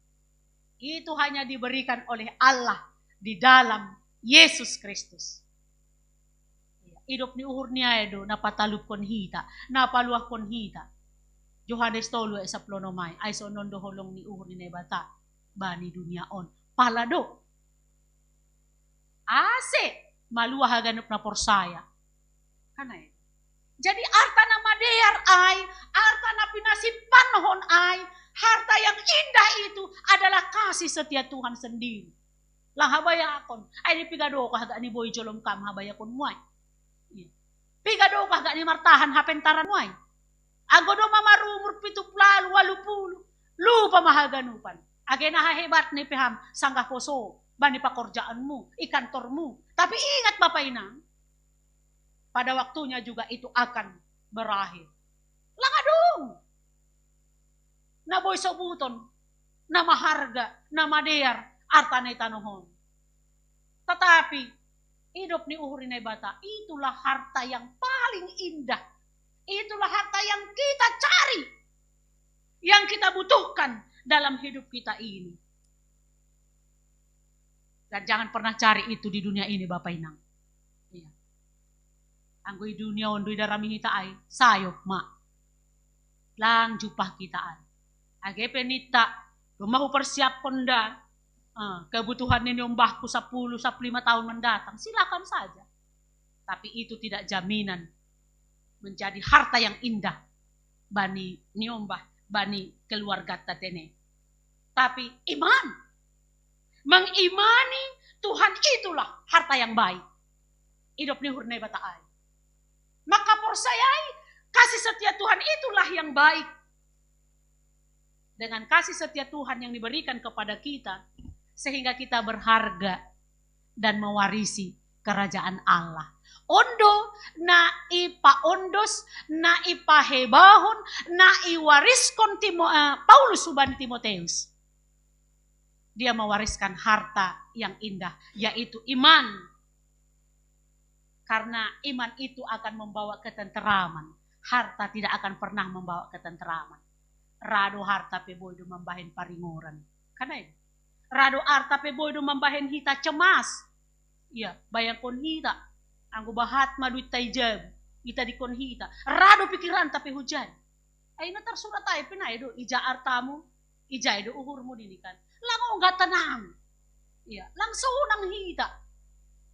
Itu hanya diberikan oleh Allah di dalam Yesus Kristus. Idop ni uhur ni ai do na patalupkon hita, na paluahkon hita. Johannes tolu ayat saplonom ai, ai sonon do holong ni uhur ni Naibata bani dunia on. Pala do. Ase maluah haganup na porsaya. Kan ai. Jadi arta na madear ai, arta na pinasipanhon ai, harta yang indah itu adalah kasih setia Tuhan sendiri. Lang habayakon, ai ni piga dokah gak ni boi jolom kam habayakon muai. Piga dokah gak ni martahan hapentaran muai. Anggo do ma marumur pitu pulu, walu pulu, lupa ma haganupan. Age na hahebat ni peham sanggah poso bani pakorjaanmu, i kantormu. Tapi ingat Bapak Inang, pada waktunya juga itu akan berakhir. Lang adong na boi sobuton, na maharga, na madear arta na i tanoh on. Tetapi idop ni uhur ni Naibata, itulah harta yang paling indah. Itulah harta yang kita cari, yang kita butuhkan dalam hidup kita ini. Dan jangan pernah cari itu di dunia ini, Bapak Inang. Iya. Anggo i dunia on do idarami hita ai, sayop ma. Lang jumpah kita ai. Age pe ninta, domma hupersiapkon da, eh, kebutuhan ni niombahku sapuluh, sapuluh lima tahun mendatang, silakan saja. Tapi itu tidak jaminan menjadi harta yang indah bani niombah, bani keluarga tatene. Tapi iman, mengimani Tuhan itulah harta yang baik. Idop ni uhur ni Naibata ai. Maka porsayai kasih setia Tuhan itulah yang baik. Dengan kasih setia Tuhan yang diberikan kepada kita, sehingga kita berharga dan mewarisi kerajaan Allah. Ondo na ipaondos, na ipahebahon, na iwariskon Timo, eh, Paulus hubani Timoteus. Dia mewariskan harta yang indah, yaitu iman. Karena iman itu akan membawa ketenteraman. Harta tidak akan pernah membawa ketenteraman. Ra do harta pe boi do mambahen paringoran. Kan ai do. Ra do harta pe boi do mambahen hita cemas. Iya, bayangkon hita. Anggo bahat ma duitta i jabu, itadingkon hita. Ra do pikiranta pe hujani. Ai na tarsurat ai pe nai do, ija artamu, ijai do uhurmu nini kan. Lang ongga tenang. Iya, lang sonang hita.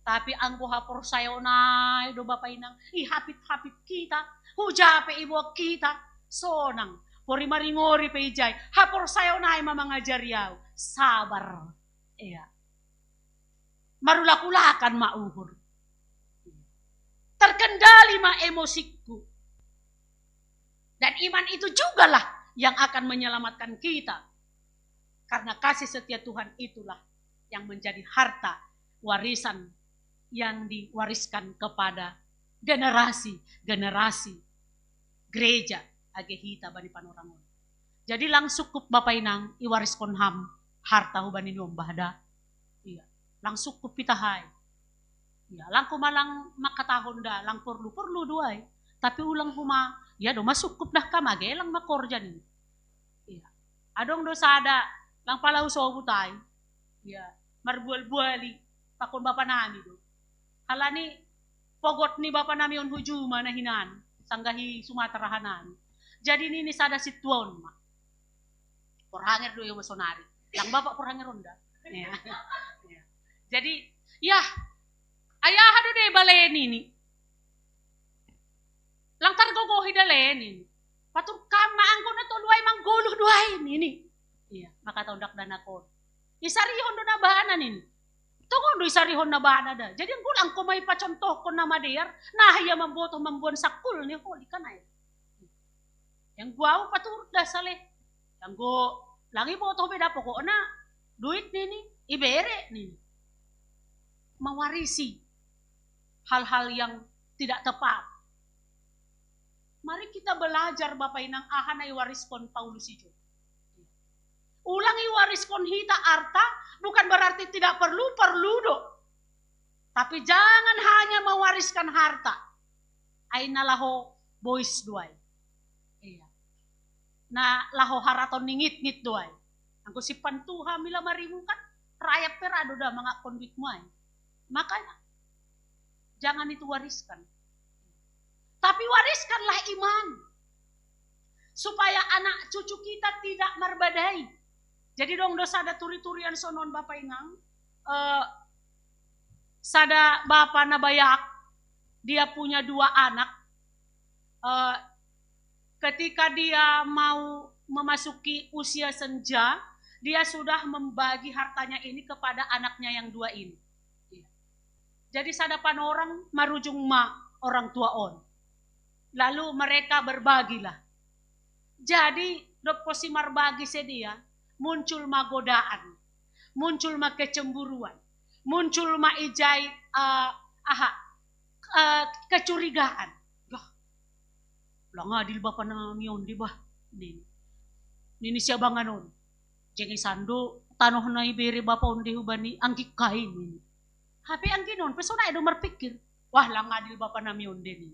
Tapi anggo haporsayaon ai do bapa inang, ihapit-hapit hita, huja pe iboan hita, sonang. Pori maringori pe ijai, haporsayaon ai ma mangajari au. Sabar. Iya. Marulak-ulakan ma uhur. Terkendali ma emosiku. Dan iman itu jugalah yang akan menyelamatkan kita. Karena kasih setia Tuhan itulah yang menjadi harta warisan yang diwariskan kepada generasi-generasi gereja age hita bani panorang on. Jadi lang sungkup bapa inang iwariskon ham harta hubani ni ombah da. Iya. Lang sungkup hita ai. Iya, lang homa lang mangkatahon da, lang porlu-porlu do ai. Tapi ulang homa, iya do ma sungkup dah kam age lang ma korja nini. Iya. Adong do sada, lang pala husobut ai. Iya, marbual-buali, pakon bapa nami do. Halani pogot ni bapa nami on hu juma na hinan, sanggah i Sumatera hanami. Jadi nini sada sintua on ma. Porhanger do ia sonari. Lang bapa porhanger on da. Iya. Iya. Jadi, yah, ai aha do deba le nini. Lang targogohi da le nini. Patur kam ma anggo na tolu ai manggoluh do ai nini. Iya, maka tondak danak on. Isarihon do na bana nini. Tongon do isarihon na bana da. Jadi anggo lang homa ipacontohkon na madear, nah ia mambotoh mamboan sangkul ni holi kan ai. Anggo au paturut da sale. Anggo lang ibotoh be da pokokna duit nini, ibere nini. Mewarisi hal-hal yang tidak tepat. Mari kita belajar bapa inang aha na iwariskon Paulus ijo. Ulang iwariskon hita arta bukan berarti tidak perlu, perlu do. Tapi jangan hanya mewariskan harta. Ai na laho bois do ai. Iya. Na laho haraton ni ngitngit do ai. Anggo simpan tuha mila maribu kan rayap pe ra do da mangakkon duitmu ai. Makanya jangan itu wariskan. Tapi wariskanlah iman. Supaya anak cucu kita tidak marbadai. Jadi dong do sada turi-turian sonon bapa inang, eh, sada bapa na bayak, dia punya dua anak. Eh, ketika dia mau memasuki usia senja, dia sudah membagi hartanya ini kepada anaknya yang dua ini. Jadi sada panorang marujung ma orang tua on. Lalu mereka berbagilah. Jadi dob posi marbagi sidea, muncul ma godaan, muncul ma kecemburuan, muncul ma ijai, eh, aha, eh, kecurigaan. Lah, lang adil bapa nami on deba, nini. Nini siabangan on. Jengesan do tanoh na ibere bapa on de hubani anggikkai, nini. Hape anggina on pe sonai do marpikir, wah, lang adil bapa nami on de, nini.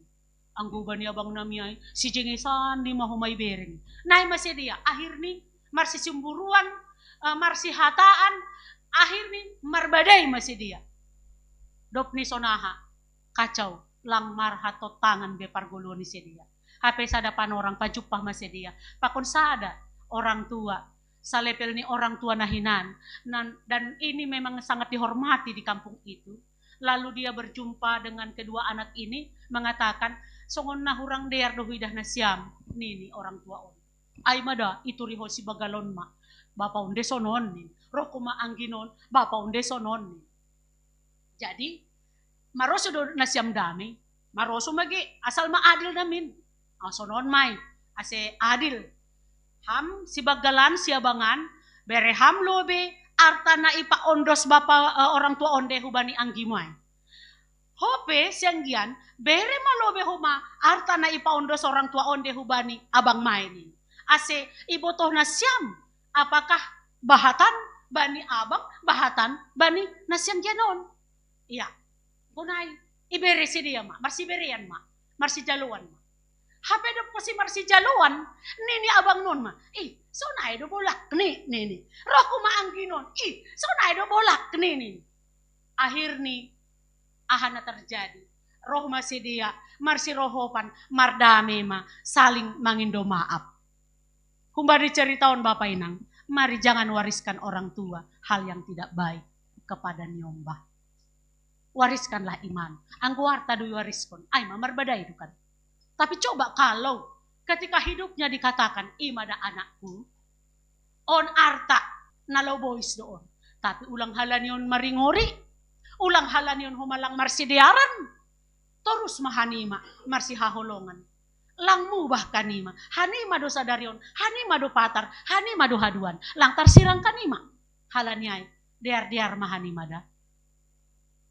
Anggo hubani abang nami ai, si jengesan de ma homa ibere, nini. Nai ma sidea, akhirni marsicemburuan, eh, marsihataan, akhirni marbadai ma sidea. Dob ni sonaha, kacau, lang marhatontangan be pargoluon ni sidea. Hape sada panorang pajumpah ma sidea pakon sada orang tua, salepel ni orang tua na hinan. Dan ini memang sangat dihormati di kampung itu. Lalu dia berjumpa dengan kedua anak ini, mengatakan, songon na hurang dear do huidah nasiam, nini orang tua on. Ai ma da, iturihon sibanggal on ma. Bapa on de sonon, nini. Roh homa anggina on, bapa on de sonon, nini. Jadi, maroso do nasiam dame, maroso ma ge, asal ma adil namin. Ah, sonon ma i, ase adil. Ham sibanggalan siabangan, bere ham lobe, arta na ipaondos bapa, eh, orang tua on de hubani anggimu ai. Ho pe sianggian, bere ma lobe homa arta na ipaondos orang tua on de hubani abangmu ai, nini. Ase ibotoh nasiam, apakah bahatan bani abang, bahatan bani na sianggian on. Ia, anggo nai, ibere sidea ma, marsiberean ma, marsijaloan ma. Hape dob posi marsijaloan, nini abangmu on ma, "Ih, sonai do bolakni," nini. "Rohku ma anggina on, ih, sonai do bolakni," nini. Akhirni, aha na terjadi? Roh ma sidea, marsirohopan, mardame ma, saling mangindo maaf. Humbani cerita on, Bapa Inang, mari jangan wariskan orang tua hal yang tidak baik kepada niombah. Wariskanlah iman. Anggo arta do iwariskon, ai ma marbadai do kan. Tapi coba kalau ketika hidupnya dikatakan, "I ma da anakku, on arta na laho bois do on." Tapi ulang halani on maringori, ulang halani on homa lang marsidearan, torus ma hanima marsihaholongan. Lang mubah hanima, hanima do sadari on, hanima do patar, hanima do haduan, lang tarsirang hanima. Halani ai, dear-dear ma hanima da.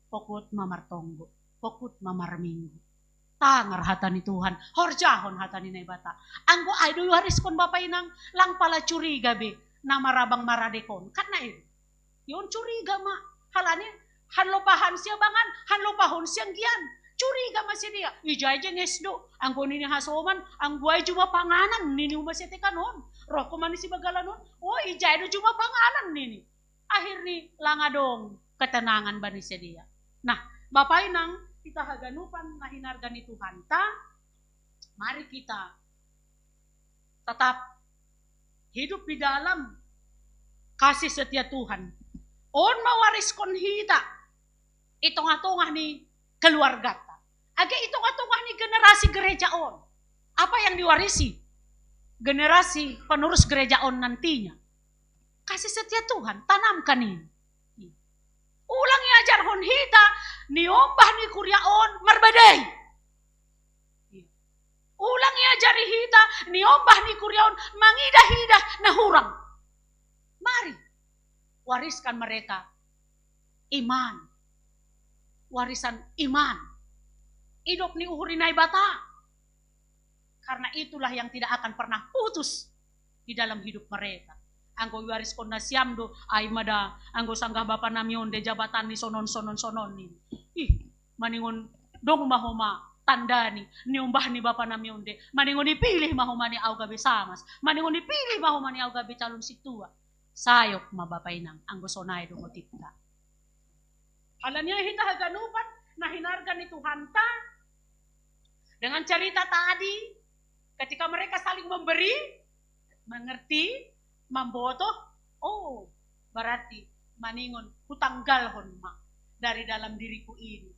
Pokut ma martonggo, pokut ma marminggu. Tangar hata ni Tuhan, horjahon hata ni Naibata. Anggo ai do iwariskon, Bapa Inang, lang pala curiga be na marabang maradek on. Kan na i do. Ia on curiga ma. Halani hanlopahan siabangan, hanlopahon sianggian. Curiga ma sidea. Ijai jenges do. Anggo nini hasoman, anggo ai juma panganan, nini homa siatekan on. Rohku ma ni sibagalan on. O, ijai do juma panganan, nini. Akhirni lang adong ketenangan bani sidea. Nah, Bapa Inang, hita haganupan na hinarga ni Tuhanta, mari kita tetap hidup di dalam kasih setia Tuhan. On mawariskon hita i tongah-tongah ni keluargata. Age i tongah-tongah ni generasi gereja on. Apa yang diwarisi generasi penerus gereja on nantinya? Kasih setia Tuhan, tanamkan ini. Ulang iajarhon hita, niombah ni kuria on marbadai. Ulang iajari hita, niombah ni kuria on mangidah-idah na hurang. Mari, wariskan mereka iman. Warisan iman. Idop ni uhur ni Naibata. Karena itulah yang tidak akan pernah putus di dalam hidup mereka. Anggo iwariskon nasiam do, ai ma da, anggo sanggah bapa nami on de jabatan ni sonon, sonon, sonon ni. Ih, maningon dong ma homa tanda ni, niombah ni bapa nami on de. Maningon ipilih ma homa ni au gabe samas. Maningon ipilih ma homa ni au gabe calon sintua. Sayop ma, Bapa Inang, anggo sonai do motifta. Halani ai hita haganupan na hinarga ni Tuhanta, dengan cerita tadi, ketika mereka saling memberi, mengerti, mambotoh, oh, berarti maningon, hutanggalhon ma dari dalam diriku ini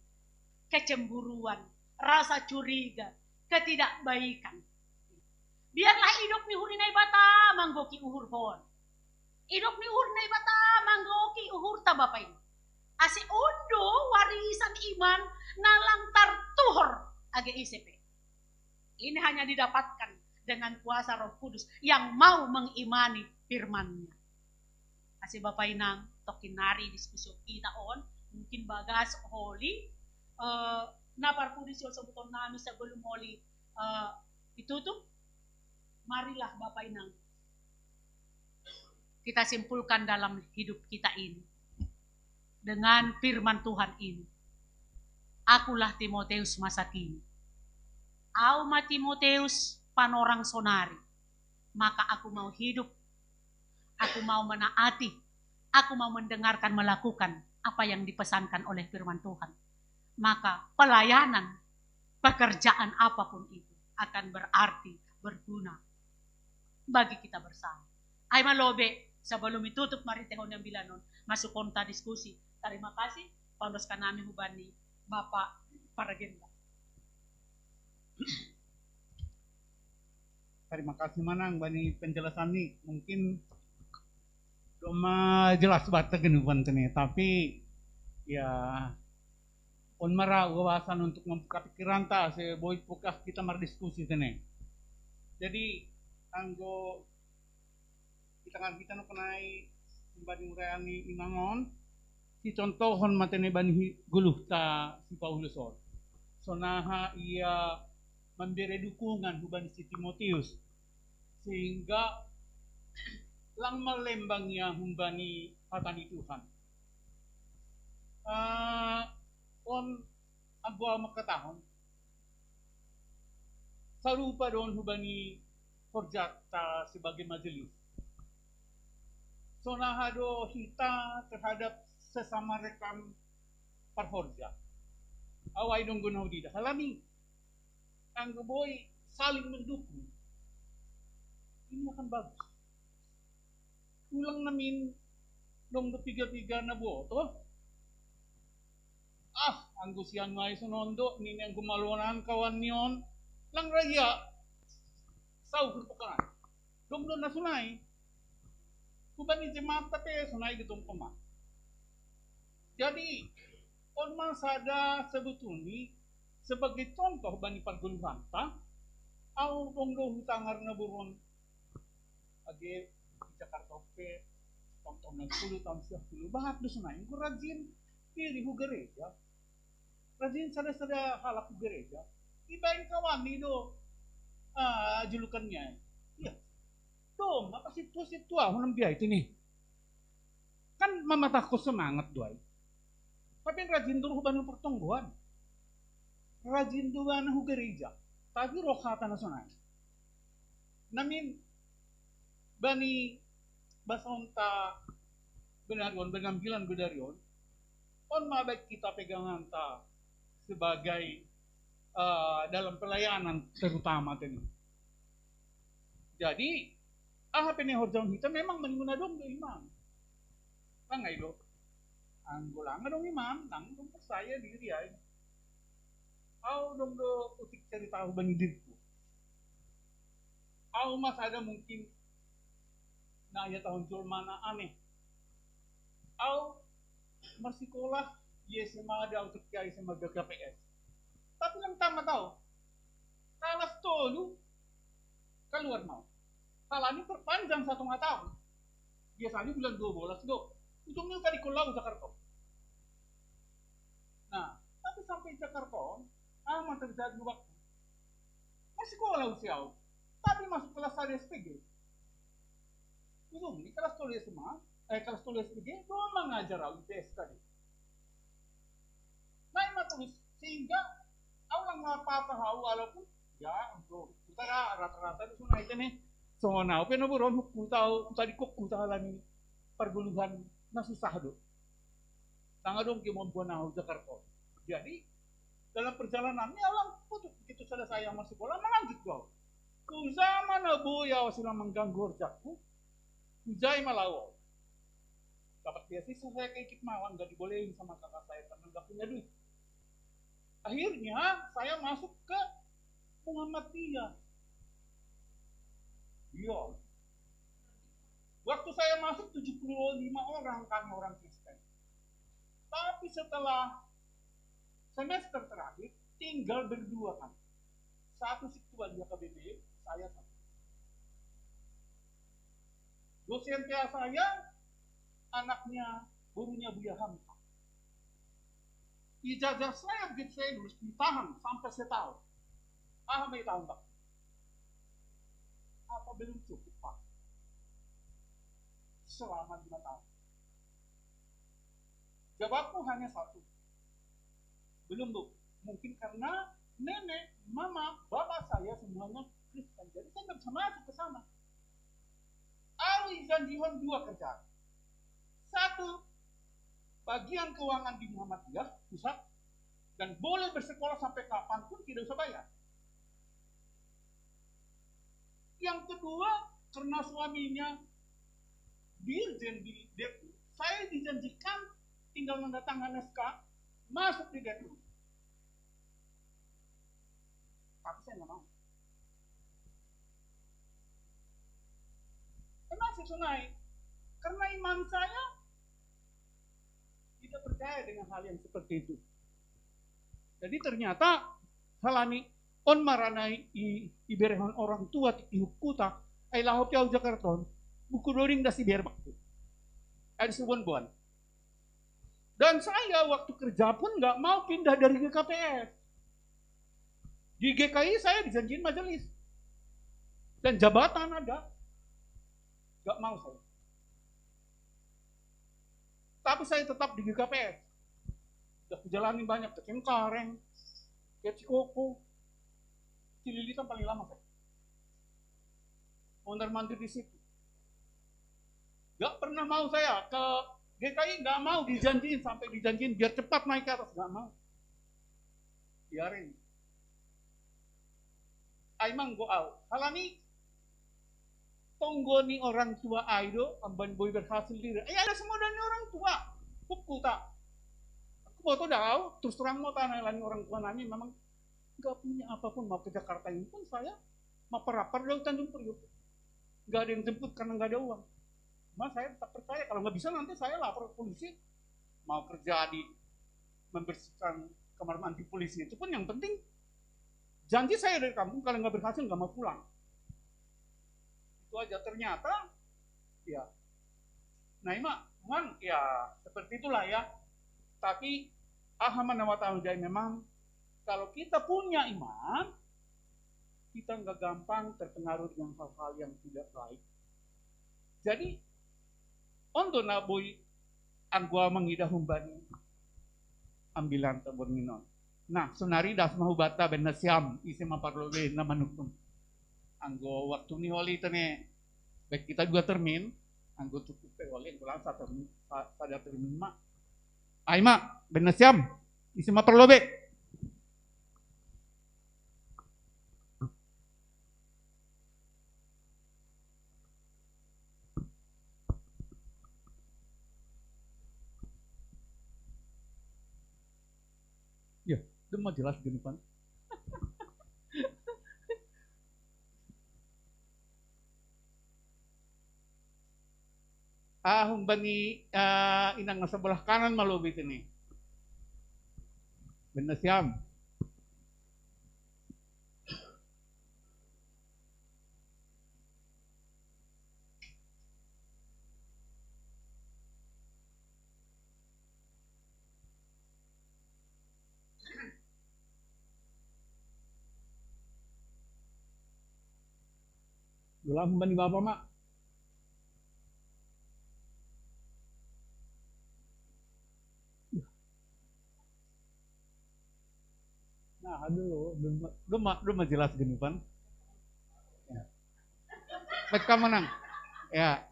kecemburuan, rasa curiga, ketidakbaikan. Biarlah idop ni uhur ni Naibata manggohi uhurhon. Idop ni uhur ni Naibata manggohi uhurta, Bapa Inang. Ase on do warisan iman na lang tartuhor age ise pe. Ini hanya didapatkan dengan kuasa Roh Kudus yang mau mengimani firman-Nya. Ase Bapa Inang, tongkin nari diskusi hita on, mungkin bagas holi, eh, na parpudi sian sobuton nami sebelum holi, eh, ditutup, marilah Bapa Inang, kita simpulkan dalam hidup kita ini dengan firman Tuhan ini. Akulah Timoteus masa kini. Au ma Timoteus panorang sonari, maka aku mau hidup, aku mau menaati, aku mau mendengarkan, melakukan apa yang dipesankan oleh firman Tuhan. Maka pelayanan, pekerjaan apapun itu akan berarti, berguna bagi kita bersama. Ai ma lobe, sebelum ditutup marhitehon ambilan on, masuk konta diskusi. Terima kasih, paondoskon nami hubani Bapak Paragenda. Terima kasih ma Nang bani penjelasan ni. Mungkin domma jelas batta gini bukan tene, tapi ya on mara wawasan untuk membuka pikiran ta, seboi buka kita mardiskusi tene. Jadi anggo kita kan kita no kenai Bani urayani imangon, si contohon matene bani guluhta si Paulus on. Sonaha ia memberi dukungan hubani si Timotius, sehingga lang malembang ia humbani hata ni Tuhan. Uh, on agua makatahon, sarupa don hubani horjata sebagai majelis. Sonaha do hita terhadap sesama rekan parhorja. Awai dong gunau dida halani anggo boi saling mendukung, ini akan bagus. Ulang namin dong do piga-piga na boto. Ah, anggo sian mai sonondo nini anggo malonan kawan nion lang raja. Sau berpekan dong do nasunai. Kuban ni jemaat tapi sunai di tongkoma. Jadi on ma sada sebetulnya sebagai contoh bani perguluhan ta. Au dong do hutangar na burun age di Jakarta pe, tahun-tahun enam puluh tahun sembilan puluh bahat do sunai ku rajin diri hu gereja. Rajin sada-sada halak hu gereja. Ibain kawan ni do ah, julukannya. Iya. Dong apa situa-situa hunam biaya itu nih. Kan mamatahko semangat doai. Tapi rajin do hubani pertonggoan. Rajin do bana hu gereja. Tapi rohata na sonai. Namin bani basonta benarion benampilan benarion. On ma baik kita peganganta sebagai uh, dalam pelayanan terutama tadi. Jadi aha pene horjaon hita memang manimuna dong do imam. Langai do. Anggo langa dong imam, nang dong percaya diri ai. Au dong do utik cerita au bani diriku. Au mas ada mungkin na ia tahun jolmana aneh. Au masikolah ia SMA ada utik ia SMA GKPS. Tapi lang tamat au. Kalas tolu keluar mau. Halani perpanjang satu tahun. Biasanya bulan dua belas do. Ujungnya tadi kulau Jakarta. Nah, tapi sampai Jakarta, aman terjadi waktu. Masih kulau usia. Tapi masuk kelas satu SPG. Ujung ini kelas tulis semua, eh kelas tulis SPG, belum mengajar IPS tadi. Nah, ima tulis sehingga au lang mapatah au walaupun ya untuk kita rata-rata itu sunai tene. Songon au pe na buron hukku tau tadi kok ku halani perguluhan na susah do. Tangga dong ke membuat au Jakarta. Jadi dalam perjalanan ini alang putus begitu selesai yang masih bola melanjut gol. Ku zaman abu ya silang mengganggu horjaku. Ku jai malawo. Dapat beasiswa saya ke Ikip Mawang, gak dibolehin sama kakak saya karena gak punya duit. Akhirnya saya masuk ke Muhammadiyah. Iya. Waktu saya masuk tujuh puluh lima orang kami orang Kristen. Tapi setelah semester terakhir tinggal berdua kami. Satu si ketua dia K B B, saya satu. Dosen P A saya anaknya gurunya Buya Hamka. Ijazah saya begitu saya lulus ditahan sampai setahun. Ah, may tahun bak. Apa belum cukup, Pak? Selama lima tahun. Jawabku hanya satu. Belum, Bu. Mungkin karena nenek, mama, bapak saya semuanya Kristen. Jadi saya nggak bisa masuk ke sana. Au dijanjihon dua kerjaan. Satu, bagian keuangan di Muhammadiyah pusat dan boleh bersekolah sampai kapanpun tidak usah bayar. Yang kedua, karena suaminya dirjen di Detlu, saya dijanjikan tinggal mendatangkan S K masuk di Detlu. Tapi saya nggak mau. Emang saya sunai, karena iman saya tidak percaya dengan hal yang seperti itu. Jadi ternyata halani on maranai i, iberehon orang tua ti ihukkuta ai laho piau Jakarta on buku doring dasi bermakku. Ada sebuah buan. Dan saya waktu kerja pun nggak mau pindah dari G K P S. Di G K I saya dijanjiin majelis. Dan jabatan ada. Nggak mau saya. Tapi saya tetap di G K P S. Udah jalani banyak, ke Cengkareng, ke Cikoko, Cililitan paling lama saya. Mondar mandir di situ. Gak pernah mau saya ke G K I, gak mau dijanjiin sampai dijanjiin biar cepat naik ke atas, gak mau. Biarin. Aimang go au. Halani tonggo ni orang tua aido, amban boy berhasil diri. Eh, ada semua dari orang tua. Pukul tak. Aku mau tahu dah, terus terang mau tanya lagi orang tua nanya memang nggak punya apapun, mau ke Jakarta ini pun saya mau perapar dari Tanjung Priok. Nggak ada yang jemput karena nggak ada uang. Cuma saya tetap percaya kalau nggak bisa nanti saya lapor polisi, mau kerja di membersihkan kamar mandi polisi itu pun yang penting janji saya dari kampung kalau nggak berhasil nggak mau pulang. Itu aja ternyata ya. Nah, Ima, memang ya seperti itulah ya. Tapi Ahaman nama tahu jadi memang kalau kita punya iman, kita nggak gampang terpengaruh dengan hal-hal yang tidak baik. Jadi, ondo na boi anggo au mangidah humbani ambilan tabor nginon. Nah, sonari das ma hubanta baen nasiam, ise ma parlobei na manungtun. Anggo waktu ni oli tene, baik kita dua termin, anggo cukup pe oli, anggo lang sa termin, sa-, sada termin ma. Ai ma, baen nasiam, ise ma parlobei. Ya, demma jelas genipan. Ah, humbani, ah, inang na sebelah kanan ma lobei tene. Baen nasiam. Ulang humbani bapa ma. Nah, aduh, demma, demma, demma jelas genipan. Ya. Baik, kam manang. Ya.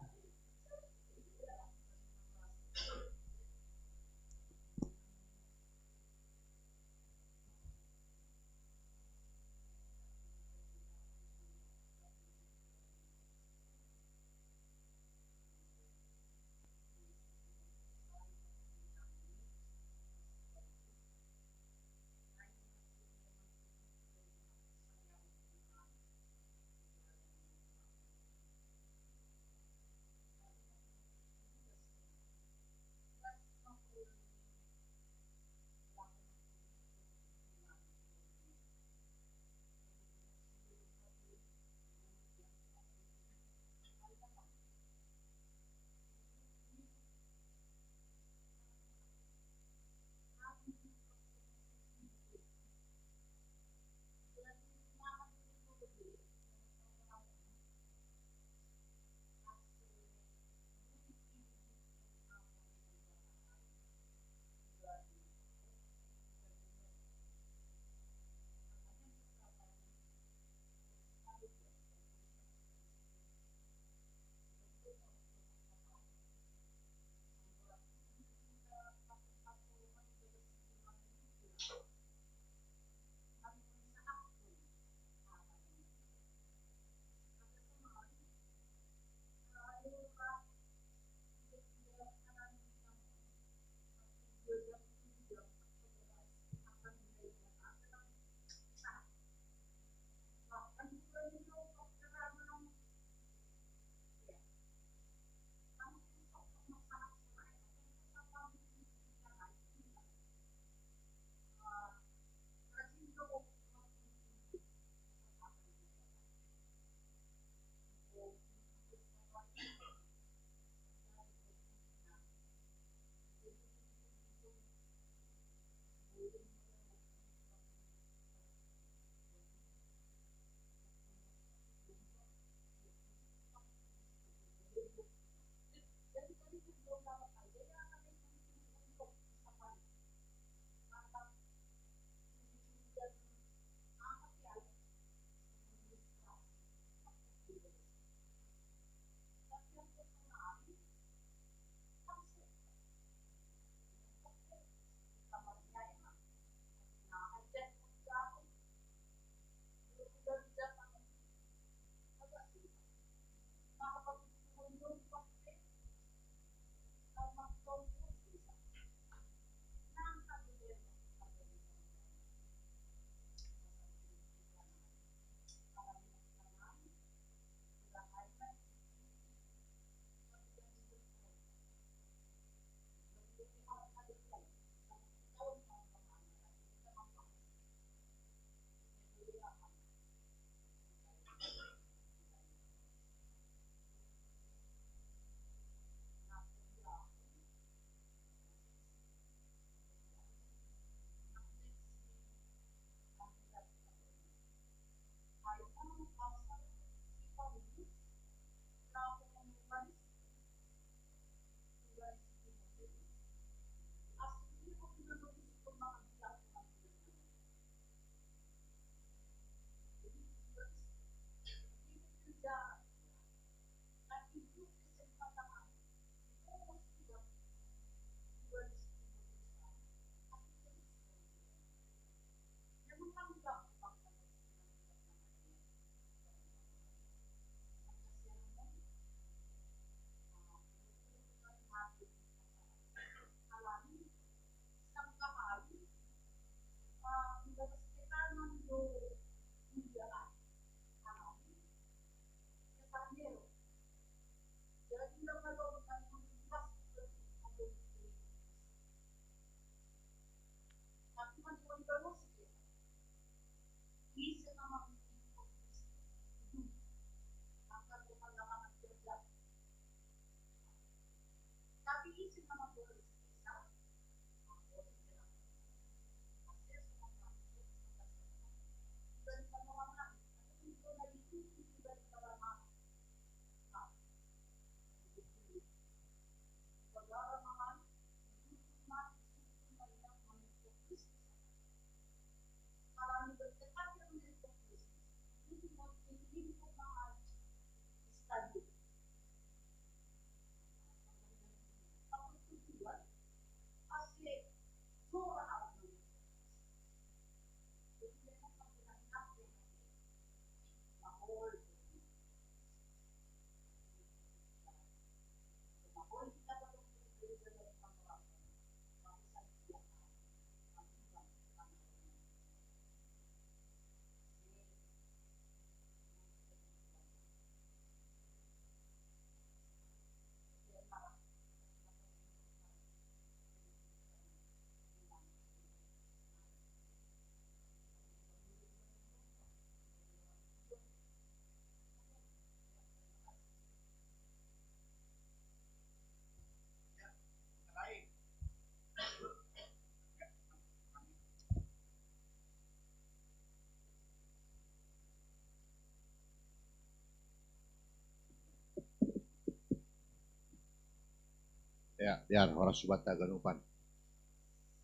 Ya, ya, horas hubat haganupan.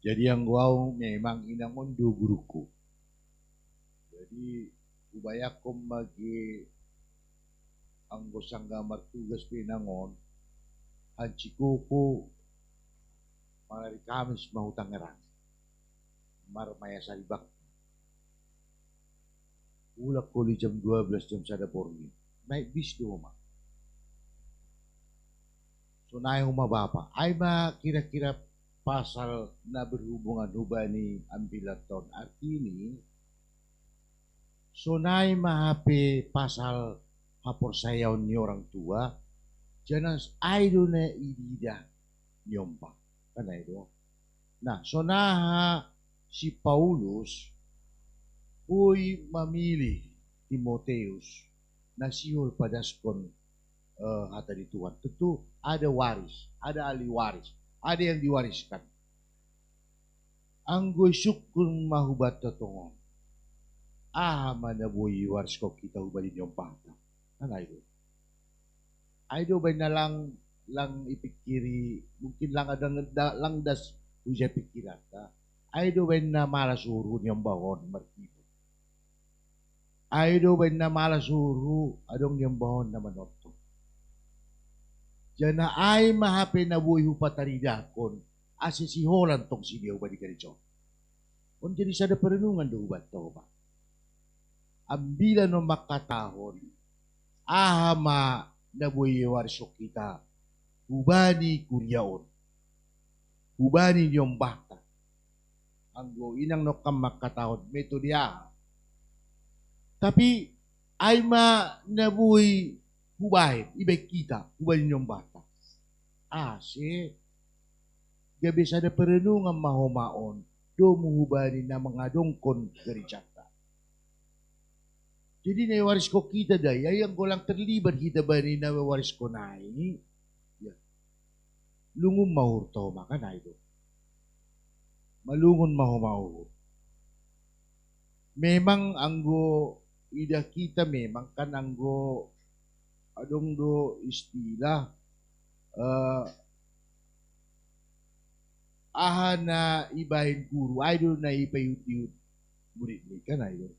Jadi anggo au memang inang on do guruku. Jadi ubayakkon ma ge anggo sangga martugas pe inang on, hansikoku marari Kamis ma hu Tangerang marmayasa ribak. Ulak koli jam dua belas, jam sada borngin. Naik bis do ma. Sonai homa bapa. Ai ma kira-kira pasal na berhubungan hubani ambilan ton. Artini, sonai ma hape pasal haporsayaon ni orang tua, janah ai do na ididah niombah. Kan ai do. Nah, sonaha si Paulus boi mamilih Timoteus na sihol padaskon eh, hata di Tuhan. Tentu ada waris, ada ahli waris, ada yang diwariskan. Anggo isungkun ma hubanta tongon, aha ma na boi iwariskon hita hubani niombahta? Kan ai do. Ai do baen na lang, lang ipikiri, mungkin lang ada, lang das huja pikiranta. Ai do baen na malas uhur niombah on marhite. Ai do baen na malas uhur adong niombah on na manortor. Janah ai ma hape na boi hupataridahkon, ase siholan tong sidea hubani gareja on. On jadi sada perenungan do hubanta, Bapak. Ambilan on mangkatahon, aha ma na boi iwariskon hita hubani kuria on, hubani niombahta? Anggo inang nongkan mangkatahon metode aha? Tapi ai ma na boi hubaen, ibaen hita hubani niombahta. Ase gabe sada perenungan ma homa on domu hubani na mangadongkon garejanta. Jadi na iwariskon hita da i, ai anggo lang terlibat hita bani na iwariskon ai, ya, lungun ma uhurta homa, kan ai do. Malungun ma homa uhur. Memang anggo idah hita memang kan anggo adong do istilah, eh, aha na ibaen guru, ai do na ipaihut-ihut murid ni, kan ai do.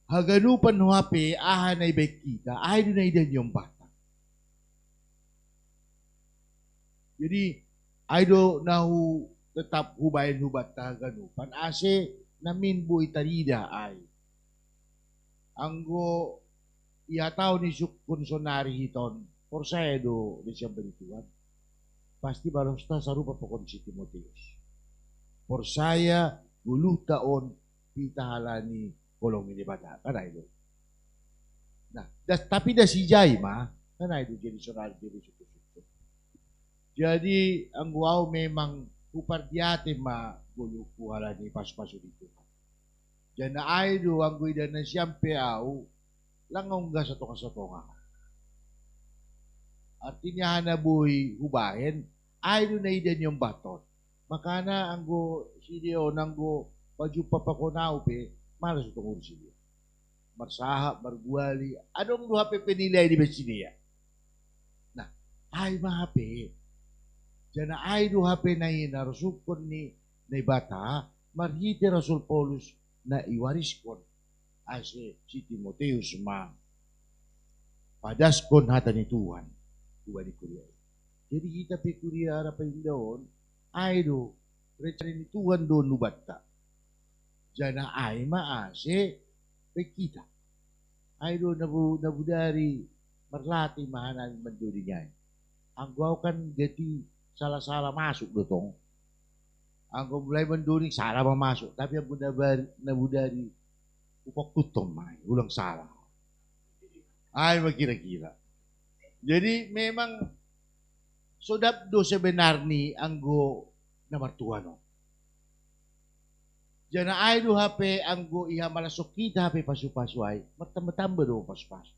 Haganupan hape aha na ibaen hita, ai do na idah niombahta. Jadi ai do na hu tetap hubaen hubanta haganupan, ase namin boi tarida ai. Anggo ihatahon isungkun sonari hita on porsaya do disian bani Tuhan, pasti balosta sarupa pakon si Timoteus. Porsaya goluhta on pitah halani holong ni Debata, kan ai do. Nah, das, tapi das ijai ma, kan ai do jadi sonari jadi sungkun-sungkun. Jadi anggo au memang hupardiate ma goluhku halani pasu-pasu ni Tuhan. Janah ai do anggo idah nasiam pe au, lang ungga satonga-satonga. Artinya hana boi hubahen, ai do na ida ni ombahta on. Makana anggo sidea on anggo pajumpa pakon au pe, malas do tongon urus sidea. Marsahap, marguali, adong do hape penilaian dibaen sidea. Nah, ai ma hape. Jana ai do hape na i na rosuhon ni Naibata marhite Rasul Paulus na iwariskon ase si Timoteus ma padaskon hata ni Tuhan hubani kuria i. Jadi hita pe kuria Rapainda on, ai do rencana ni Tuhan do nubanta. Jana ai ma ase pe kita. Ai do nabu, nabudari marlatih ma hanami mandoding ai. Anggo au kan gati salah-salah masuk do tong. Anggo mulai mandoding salah ma masuk, tapi anggo nabari, nabudari upok tutong mai, ulang salah. Ai ma kira-kira. Jadi memang sodap do sebenarni anggo na martuhan on. Jana ai do hape anggo iha malas hita hape pasu-pasu ai, martamba-tamba do pasu-pasu.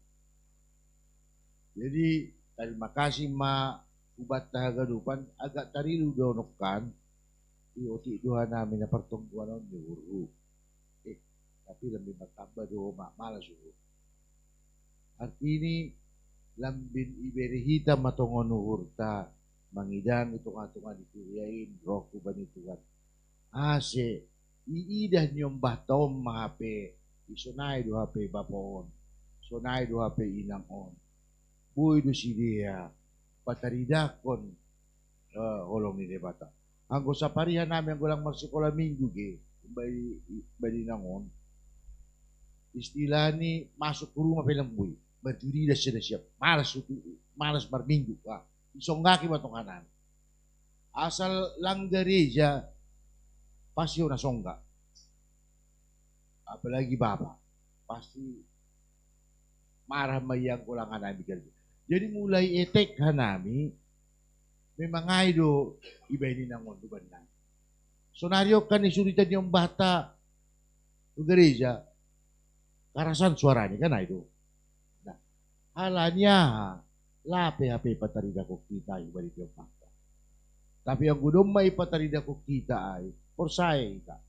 Jadi tarima kasih ma hubanta haganupan, agak tarilu do nongkan, iotik do hanami na partonggoan on ni uhurhu. Eh, tapi lambin martamba do ma, malas uhur. Artini lambin ibere hita ma tongon uhurta mangidangi tonga-tonga ni kuria i, roh hubani Tuhan. Ase iidah ni ombahta on ma hape, isonai do hape bapa on, sonai do hape inang on. Boi do sidea pataridahkon eh, holong ni Debata. Anggo saparihan nami anggo lang marsikola minggu ge, badi, badi nangon. Istilahni masuk ke rumah pe lang boi. Marjudi das sudah siap. Malas utu, malas marminggu. Wah, isonggaki ma tong hanami. Asal lang gereja pasti ona songga. Apalagi bapa. Pasti marah ma ia anggo lang hanami gereja. Jadi mulai etek hanami memang ai do ibaen inang on do bannami. Sonari on kan isurita ni ombahta tu gereja, karasan suarani kan ai do. Nah, halani aha? Lape hape ipataridahkon hita ai hubani ni ombahta. Tapi anggo domma ipataridahkon hita ai, porsaya hita.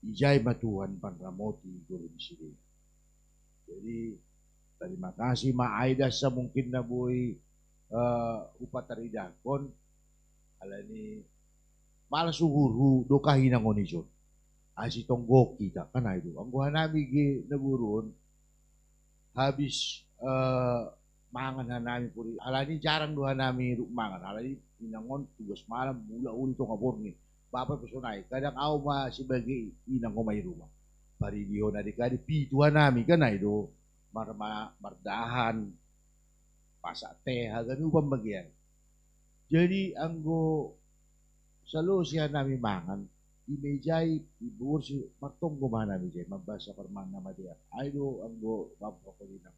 Ijai ma Tuhan panramoti guru ni sidea. Jadi tarima kasih ma ai dasa mungkin na boi uh, upataridahkon, alani malas uhurhu dokahi nangon ison. Asi tonggok kita kan ai do. Anggo hanami ge na boru on habis uh, mangan hanami puri. Alani jarang do hanami ruk mangan. Alani inang on tugas malam mula uli tonga borngin. Bapa pe sonai. Kadang au ma sebagai inang on ma i rumah. Paridihon adik-adik pitu hanami kan ai do. Mar, mardahan. Pasak teh haganupan bagian. Jadi anggo salo si hanami mangan, imejai, iborsi martonggo ma hanami jai mambasa parmangan na madear. Ai do anggo bapa pakolina.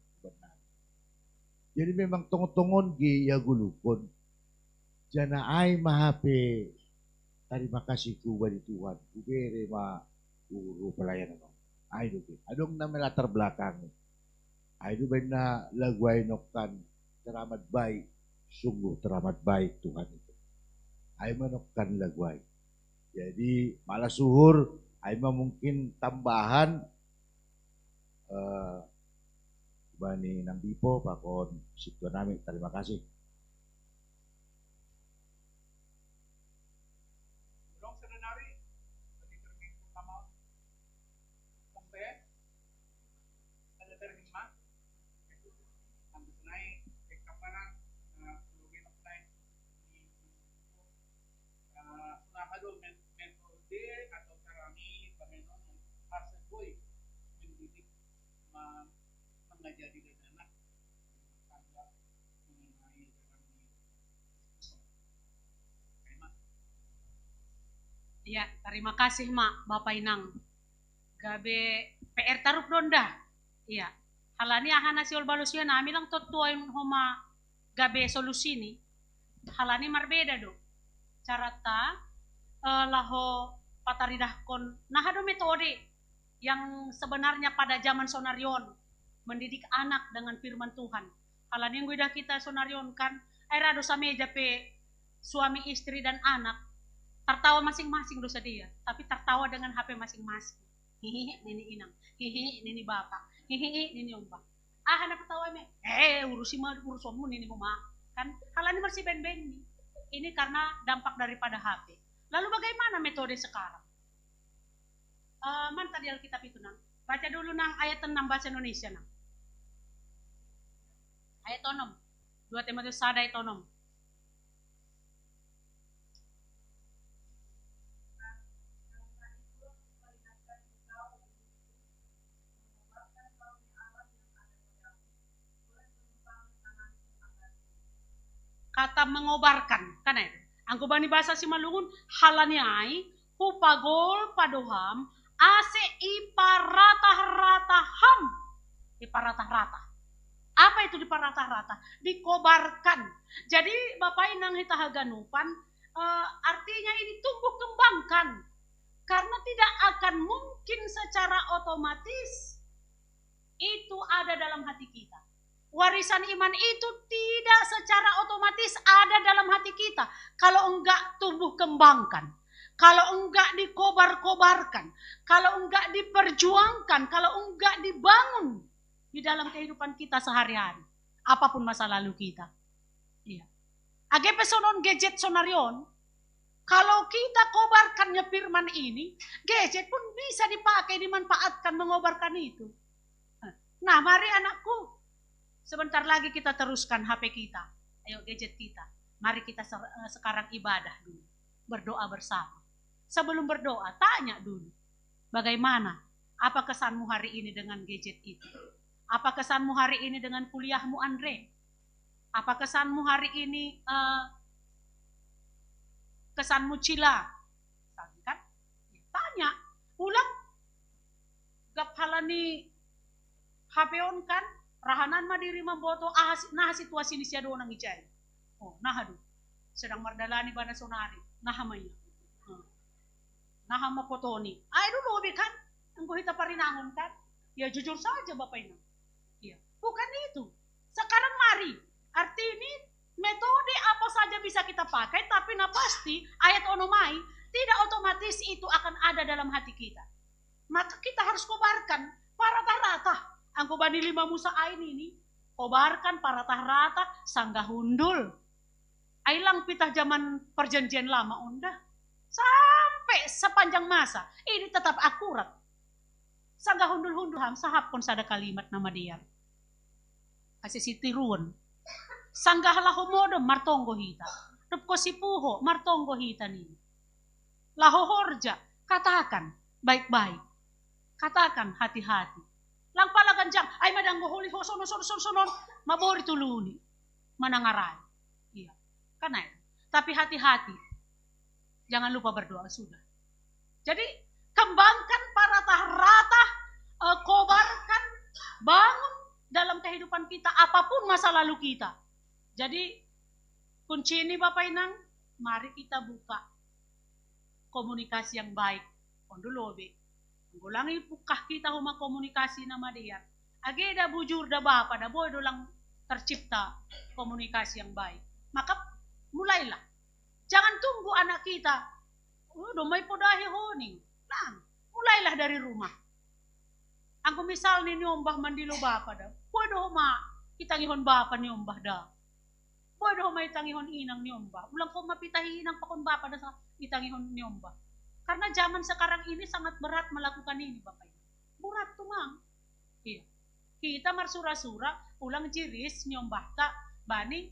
Jadi memang tongon-tongon ge ia gulukon. Jana ai ma hape tarima kasih ku bani Tuhan, kubere ma guru pelayanan on. Ai do ge. Adong nama latar belakang. Ai do baen na lagu ai nongkan teramat baik, sungguh teramat baik Tuhan itu. Ai ma nongkan lagu ai. Jadi malas uhur, ai ma mungkin tambahan uh, bani nang dipo pakon situan nami. Terima kasih. Nah, metode atau cara ni bagaimana harus boy mendidik, mengajari dan anak tangga mengenai dalam di. Ya, terima kasih ma Bapak Inang. Gabe P R tarup donda. Iya. Halani aha na siol balusia nami lang tottuain homa gabe solusi ni. Halani marbeda do carata eh, laho pataridahkon naha do metode yang sebenarnya pada zaman sonarion mendidik anak dengan firman Tuhan. Ala ni anggo idah kita sonari on kan, ai ra do sameja pe suami, istri, dan anak, tertawa masing-masing do sadia, tapi tertawa dengan H P masing-masing. Hihi, nini inang. Hihi, nini bapak. Hihi, nini ombak. Aha na tertawa me? Eh, urusi ma urusanmu, nini homa. Kan, ala ni marsibenben ni. Ini karena dampak daripada H P. Lalu bagaimana metode sekarang? Eh, mana tadi Alkitab itu, Nang? Baca dulu, Nang, ayat enam bahasa Indonesia, Nang. Ayat onom. Dua Timotius sada ayat onom. Kata mengobarkan, kan itu. Anggo bani bahasa Simalungun, ala ni ai, hupagol pa do ham, ase iparatah-ratah ham. Iparatah-ratah. Apa itu diparatah-ratah? Dikobarkan. Jadi, Bapak Inang hita haganupan, eh, artinya ini tumbuh kembangkan. Karena tidak akan mungkin secara otomatis itu ada dalam hati kita. Warisan iman itu tidak secara otomatis ada dalam hati kita kalau enggak tumbuh kembangkan, kalau enggak dikobar-kobarkan, kalau enggak diperjuangkan, kalau enggak dibangun di dalam kehidupan kita sehari-hari, apapun masa lalu kita. Iya. Age pe sonon gadget sonari on, kalau kita kobarkannya firman ini, gadget pun bisa dipakai, dimanfaatkan mengobarkan itu. Nah, mari anakku, sebentar lagi kita teruskan H P kita. Ayo, gadget kita. Mari kita ser- eh, sekarang ibadah dulu. Berdoa bersama. Sebelum berdoa, tanya dulu. Bagaimana? Apa kesanmu hari ini dengan gadget itu? Apa kesanmu hari ini dengan kuliahmu, Andre? Apa kesanmu hari ini, eh, kesanmu, Cila? Misalkan, tanya. Ulang. Gap ala ni H P on kan, rahanan ma diri mamboto aha si- naha situasi ni si adonang ijai. Oh, naha do. Sedang mardalani ibana sonari. Naha ma ia. Hmm. Naha ma fotoni. Ai do lobi kan? Anggo hita parinangon kan? Ya, jujur saja, Bapak Inang. Iya. Bukan itu. Sekarang mari. Arti ini, metode apa saja bisa kita pakai, tapi na pasti ayat onom ai tidak otomatis itu akan ada dalam hati kita. Maka kita harus kobarkan paratah-ratah. Anggo bani lima Musa ai nini, kobarkan paratah-ratah sanggah hundul. Ai lang pitah zaman perjanjian lama on da. Sampai sepanjang masa, ini tetap akurat. Sanggah hundul-hundul ham, sahapkon sada kalimat na madear. Ase sitiruon. Sanggah laho modom, martonggo hita. Dob ho sipuho, martonggo hita nini. Laho horja, katakan baik-baik. Katakan hati-hati. Lang pala ganjang, ai madanggo holi ho sonon, sonon, sonon, sonon. Mabori tuluni. Manangarai. Iya. Kan ai. Tapi hati-hati. Jangan lupa berdoa, sudah. Jadi, kembangkan paratah-ratah, eh, kobarkan, bangun dalam kehidupan kita, apapun masa lalu kita. Jadi, kunci ini, Bapak Inang, mari kita buka komunikasi yang baik. On do lobi. Anggo lang ipungkah hita homa komunikasi na madear, age da bujur da bapa da, boi do lang tercipta komunikasi yang baik. Maka mulailah. Jangan tunggu anak kita, "Oh, domma ipodahi ho," ninna. Nah, mulailah dari rumah. Anggo misal ni niombah mandilo bapa da, boi do homa itangihon bapa niombah da. Boi do homa itangihon inang niombah. Ulang homa pitahi inang pakon bapa da sa itangihon niombah. Karena zaman sekarang ini sangat berat melakukan ini, Bapak Ibu. Berat tuh, Mang. Iya. Kita marsura-sura, ulang jiris niombahta bani,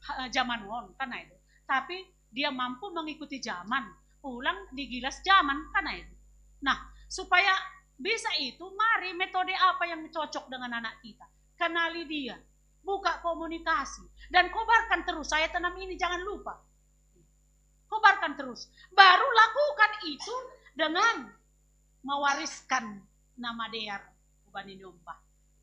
ha, zaman on, kan ai do. Tapi dia mampu mengikuti zaman, ulang digilas zaman, kan ai do. Nah, supaya bisa itu, mari metode apa yang cocok dengan anak kita. Kenali dia, buka komunikasi, dan kobarkan terus. Ayat enam ini jangan lupa. Kobarkan terus. Baru lakukan itu dengan mawariskan na madear hubani niombah.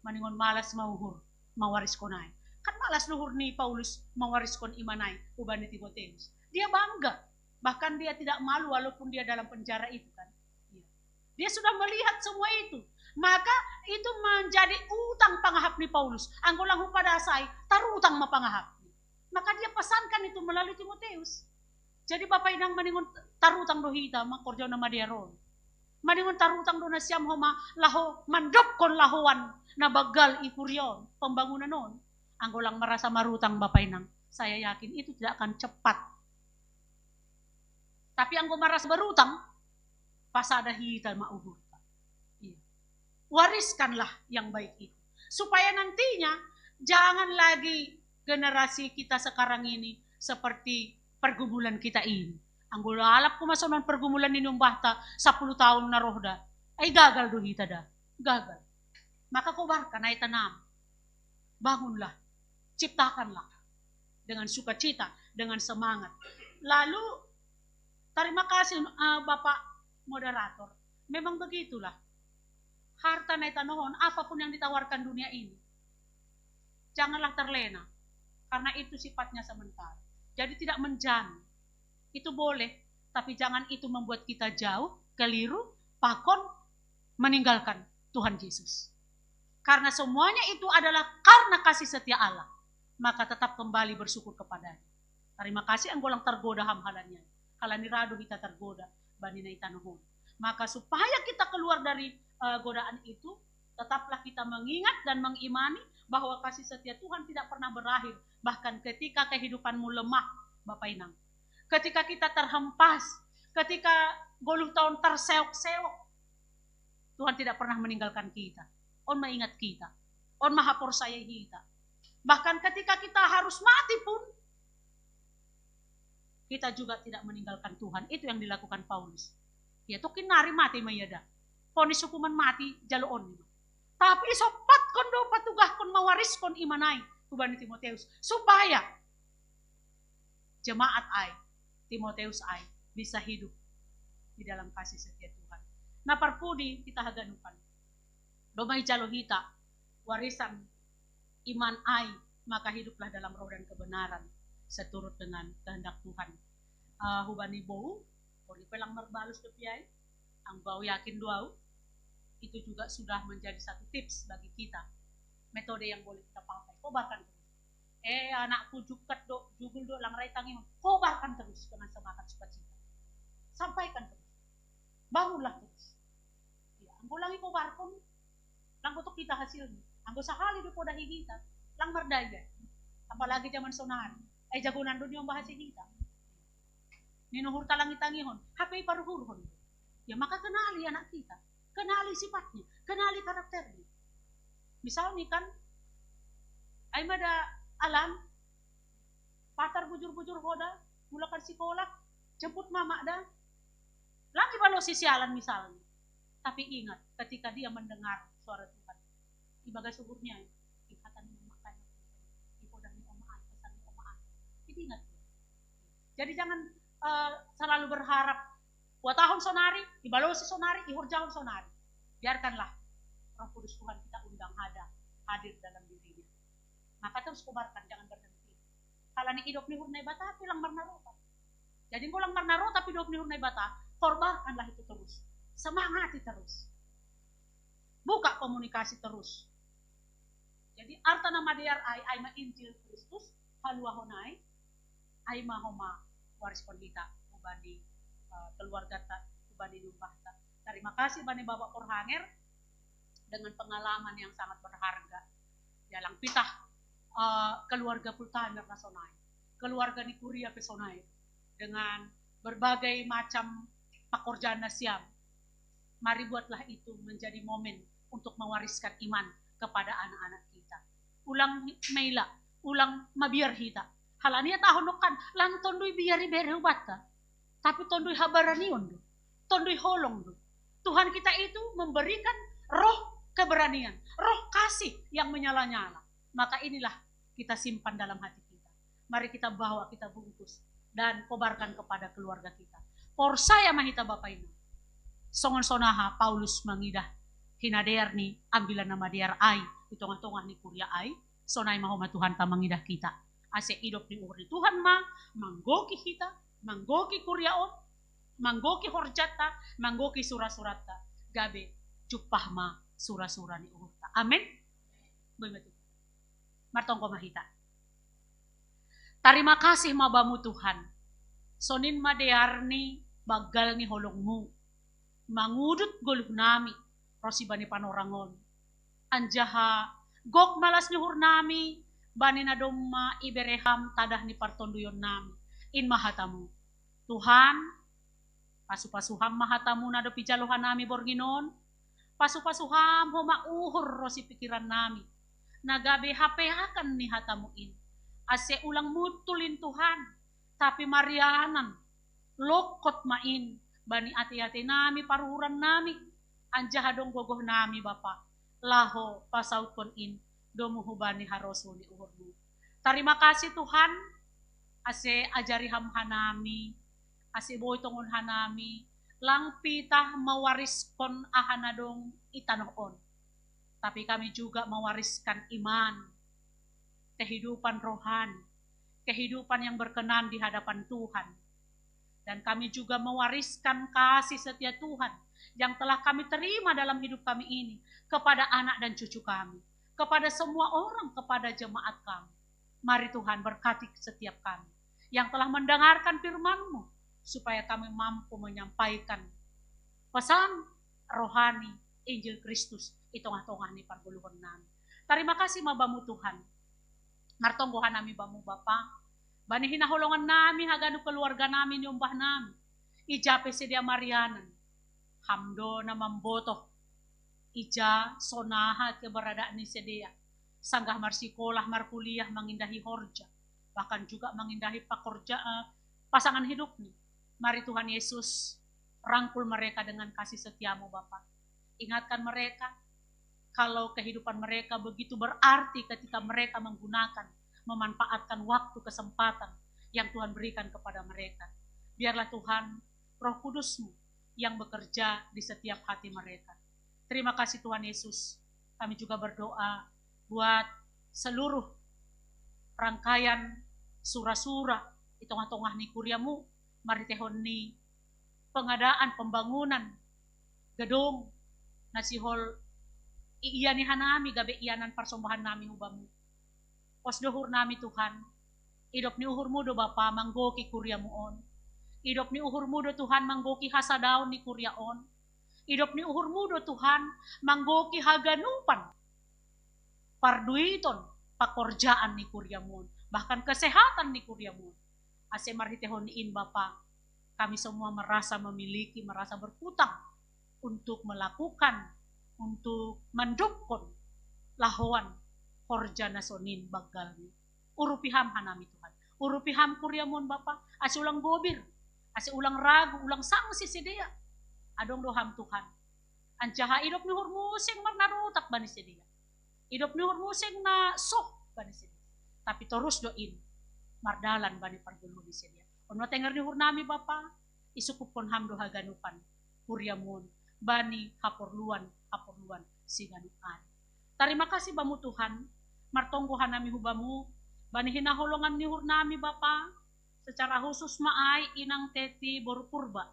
Maningon malas ma uhur mawariskon ai. Kan malas do uhur ni Paulus mawariskon iman ai hubani Timoteus. Dia bangga. Bahkan dia tidak malu walaupun dia dalam penjara itu kan. Iya. Dia sudah melihat semua itu. Maka itu menjadi utang pangahap ni Paulus. Anggo lang hupadasai, tarutang ma pangahap. Maka dia pesankan itu melalui Timoteus. Jadi Bapak Inang, maningon tarutang do hita ma korja na madear on. Maningon tarutang do nasiam homa laho mandokkon lahoan na banggal i kuria on, pembangunan on. Anggo lang merasa marutang Bapak Inang, saya yakin itu tidak akan cepat. Tapi anggo merasa berutang, pasada hita ma uhurta. Iya. Wariskanlah yang baik itu. Supaya nantinya jangan lagi generasi kita sekarang ini seperti pergumulan kita ini. Anggo lalap homa songon pergumulan ni umbahta sapuluh tahun na roh da. Ai gagal do hita da. Gagal. Maka kobarkan, ai tanam. Bangunlah. Ciptakanlah. Dengan sukacita, dengan semangat. Lalu, terima kasih, eh, Bapak Moderator. Memang begitulah. Harta na i tanoh on, apapun yang ditawarkan dunia ini, janganlah terlena. Karena itu sifatnya sementara. Jadi tidak menjamin. Itu boleh, tapi jangan itu membuat kita jauh, keliru, pakon, meninggalkan Tuhan Yesus. Karena semuanya itu adalah karena kasih setia Allah, maka tetap kembali bersyukur kepada-Nya. Terima kasih, anggo lang tergoda hami halani ai. Halani ra do hita tergoda bani na i tanoh on. Maka supaya kita keluar dari, eh, godaan itu, tetaplah kita mengingat dan mengimani bahwa kasih setia Tuhan tidak pernah berakhir. Bahkan ketika kehidupanmu lemah, Bapak Inang, ketika kita terhempas, ketika goluhta on terseok-seok, Tuhan tidak pernah meninggalkan kita. On ma ingat kita. On ma haporsayai hita. Bahkan ketika kita harus mati pun, kita juga tidak meninggalkan Tuhan. Itu yang dilakukan Paulus. Ia tongkin nari mate ma ia da. Vonis hukuman mati jaloon. Tapi isompathon do, patugahkon, mawariskon iman ai hubani Timoteus, supaya jemaat ai, Timoteus ai, bisa hidup di dalam kasih setia Tuhan. Na parpudi hita haganupan, domai jalo hita warisan iman ai, maka hiduplah dalam roh dan kebenaran seturut dengan kehendak Tuhan. Uh, hubani bou, boni pelang marbalus dope ai, anggo au yakin do au, itu juga sudah menjadi satu tips bagi kita. Metode yang boleh kita pakai. Kobarkan terus. Eh, anakku jukkat do, jugul do, lang ra i tangihon. Kobarkan terus dengan semangat sukacita. Sampaikan terus. Bangunlah terus. Ya, anggo lang i kobarkon, lang gotok hita hasilna. Anggo sahali do poda hita, lang mardaya. Apalagi zaman sonari. Eh, jagonan do nion bahasa hita. Ninuhurta lang i tangihon, hape i paruhurhon. Ya, maka kenali anak kita. Kenali sifatnya, kenali karakternya. Misalnya kan, ai ma da alam, patar bujur-bujur ho da, mulak sikola, jemput mama da, lang ibalosi sialan misalnya. Tapi ingat, ketika dia mendengar suara Tuhan, ibagas uhurnya, ihatan mama kan, ipodah ni omaan, pesan ni omaan. Jadi ingat, jadi jangan, eh, selalu berharap, buat tahun sonari, ibalosi sonari, ihorjahon sonari. Biarkanlah Roh Kudus Tuhan kita undang ada, hadir dalam dirinya. Maka terus kobarkan, jangan berhenti. Halani idop ni uhur Naibata, tapi lang marnarota. Jadi anggo lang marnarota, tapi idop ni uhur Naibata, kobarkanlah itu terus. Semangati terus. Buka komunikasi terus. Jadi arta na madear ai, ai ma Injil Kristus, haluahon ai, ai ma homa wariskon hita hubani, eh, keluargata, hubani numbahta. Terima kasih bani Bapak Porhanger dengan pengalaman yang sangat berharga. Ya, lang pitah, eh, keluarga Pultamer na sonai, keluarga ni kuria pe sonai, dengan berbagai macam pekerjaan nasiam. Mari buatlah itu menjadi momen untuk mewariskan iman kepada anak-anak kita. Ulang maila, ulang mabiar hita. Halani ia tahun kan, lang tonduy biar ibere hubanta, tapi tonduy habaranion do, tonduy holong do. Tuhan kita itu memberikan roh keberanian, roh kasih yang menyala-nyala. Maka inilah kita simpan dalam hati kita. Mari kita bawa, kita bungkus, dan kobarkan kepada keluarga kita. Porsaya ma hita Bapak Inang. Songon sonaha Paulus mangidah hinadear ni Ambilan Namadear ai di tongah-tongah ni kuria ai, sonai ma homa Tuhanta mangidah kita. Ase idop ni uhur ni Tuhan ma manggohi hita, manggohi kuria on, manggohi horjanta, manggohi sura-suranta, gabe jumpah ma sura-sura ni uhurta. Amin. Martonggo ma hita. Tarima kasih ma Bamu Tuhan. Sonin ma dearni banggal ni holongMu mangudut goluh nami ro sibani panorangon. Anjaha gok ma las ni uhur nami bani na domma ibere Ham tadah ni partonduyon nami. In ma hataMu. Tuhan, pasu-pasu Ham ma hataMu na dob ijalo hanami borngin on, pasu-pasu Ham homa uhur ro sipikiran nami, na gabe hapeakan ni hataMu in, ase ulang muntul in Tuhan, tapi marianan, longkot ma in bani ate-ate nami, paruhuran nami, anjaha dong gogoh nami Bapa, laho pasautkon in domu hubani harosuh ni uhurMu. Tarima kasih Tuhan, ase ajari Ham hanami, ase boi tongon hanami, lang pitah mawariskon aha na dong i tanoh on. Tapi kami juga mawariskan iman, kehidupan rohani, kehidupan yang berkenan di hadapan Tuhan. Dan kami juga mewariskan kasih setia Tuhan yang telah kami terima dalam hidup kami ini kepada anak dan cucu kami, kepada semua orang, kepada jemaat kami. Mari Tuhan berkati setiap kami yang telah mendengarkan firman-Mu, supaya kami mampu menyampaikan pesan rohani Injil Kristus i tongah-tongah ni pargoluhon nami. Tarima kasih ma Bamu Tuhan. Martonggo hanami Bamu Bapa, bani hinaholongan nami haganup keluarga nami niombah nami, ija pe sidea marianan, Ham do na mambotoh ija sonaha keberadaan ni sidea, sanggah marsikolah, markuliah, mangindahi horja, bahkan juga mangindahi pakorja, eh, pasangan hidupni. Mari Tuhan Yesus, rangkul mereka dengan kasih setia-Mu Bapa. Ingatkan mereka kalau kehidupan mereka begitu berarti ketika mereka menggunakan, memanfaatkan waktu, kesempatan yang Tuhan berikan kepada mereka. Biarlah Tuhan, Roh Kudus-Mu yang bekerja di setiap hati mereka. Terima kasih Tuhan Yesus. Kami juga berdoa buat seluruh rangkaian sura-sura i tongah-tongah ni kuria-Mu, marhitehon ni pengadaan, pembangunan gedung na sihol iiani hanami gabe ianan parsombahan nami hu Bamu. Pos do uhur nami Tuhan, idop ni uhur-Mu do Bapa manggohi kuria-Mu on. Idop ni uhur-Mu do Tuhan manggohi hasadaon ni kuria on. Idop ni uhur-Mu do Tuhan manggohi haganupan parduiton, pakorjaan ni kuria-Mu on, bahkan kesehatan ni kuria-Mu on. Ase marhitehon ni in Bapa, kami semua merasa memiliki, merasa berhutang untuk melakukan, untuk mandokkon lahoan horja na sonin banggalni. Urupi Ham hanami Tuhan. Urupi Ham kuria-Mu on Bapa, ase ulang gobir, ase ulang ragu, ulang sangsi sidea. Adong do Ham Tuhan. Anjaha idop ni uhur-Mu seng marnarotak bani sidea. Idop ni uhur-Mu seng na soh bani sidea. Tapi torus do in mardalan bani pargoluh ni sidea. On ma tenger ni uhur nami Bapa, isukuphon Ham do haganupan kuria-Mu on bani haporluan-haporluan siganup ari. Tarima kasih Bamu Tuhan, martonggo hanami hu Bamu, bani hinaholongan ni uhur nami Bapa, secara khusus ma ai inang Teti boru Purba.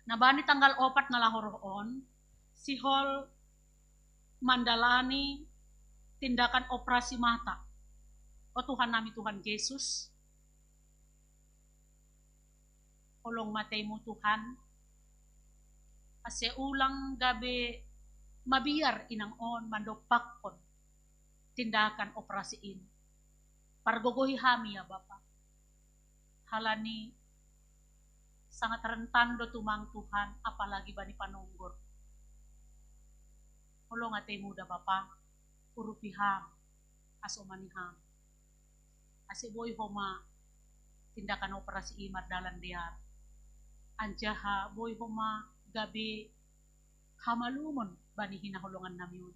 Na bani tanggal opat na laho roh on, sihol mandalani tindakan operasi mata. O Tuhan nami Tuhan Yesus, holong ma atei-Mu Tuhan, ase ulang gabe mabiar inang on mandompakkon tindakan operasi in. Pargogohi Ham ia Bapa. Halani sangat rentan do tumang Tuhan, apalagi bani panonggor. Holong atei-Mu da Bapa, urupi Ham, asomani Ham. Ase boi homa tindakan operasi i mardalan dear. Anjaha boi homa gabe hamalumon bani hinaholongan nami on.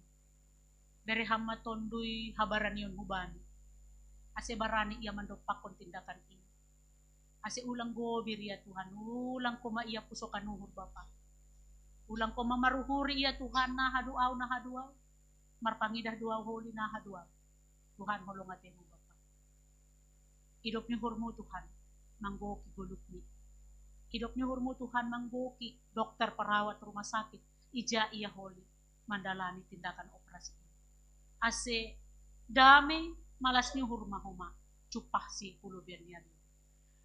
Bere Ham ma Tonduy habaranion hu bani, ase barani ia mandompakkon tindakan i. Ase ulang gobir ia Tuhan, ulang Ho ma ia pusokan uhur Bapa. Ulang Ho ma maruhuri ia Tuhan, naha do au, naha do au. Marpangidah do au holi, naha do au. Tuhan, holong atei-Mu Bapa. Idop ni uhur-Mu Tuhan manggohi goluhni. Idop ni uhur-Mu Tuhan manggohi dokter, perawat rumah sakit, ija ia holi. mandalani tindakan operasi ini. Ase dame malas ni uhur ma homa jumpah si hu lobeian ni ari on.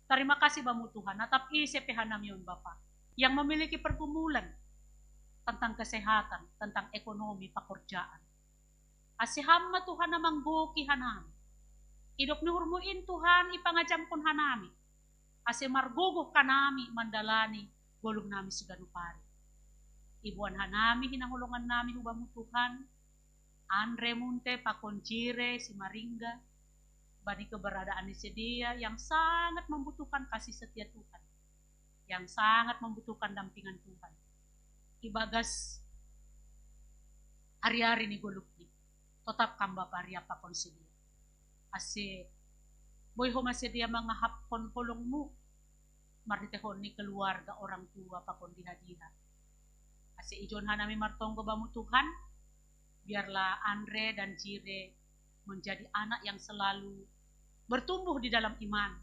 Tarima kasih bamu Tuhan, atap ise pe hanami on Bapa, yang memiliki pergumulan tentang kesehatan, tentang ekonomi, pekerjaan. Ase Ham ma Tuhan na manggoki hanami. Idop ni uhurmu in Tuhan ipangajamkon hanami. Ase margogoh hanami mandalani goluhnami siganup ari. Iboan hanami hinaholongan nami hu Bamu Tuhan, Andre Munte pakon Jire Simaringga, bani keberadaan ni sidea yang sangat membutuhkan kasih setia Tuhan, yang sangat membutuhkan dampingan Tuhan. Ibagas ari-ari ni goluhni, totap Kam Bapa riap pakon sidea. Ase boi homa sidea mangahapkon holongmu, marhiteihon ni keluarga, orang tua pakon diha-diha. Ase ijon hanami martonggo Bamu Tuhan, biarlah Andre dan Jire menjadi anak yang selalu bertumbuh di dalam iman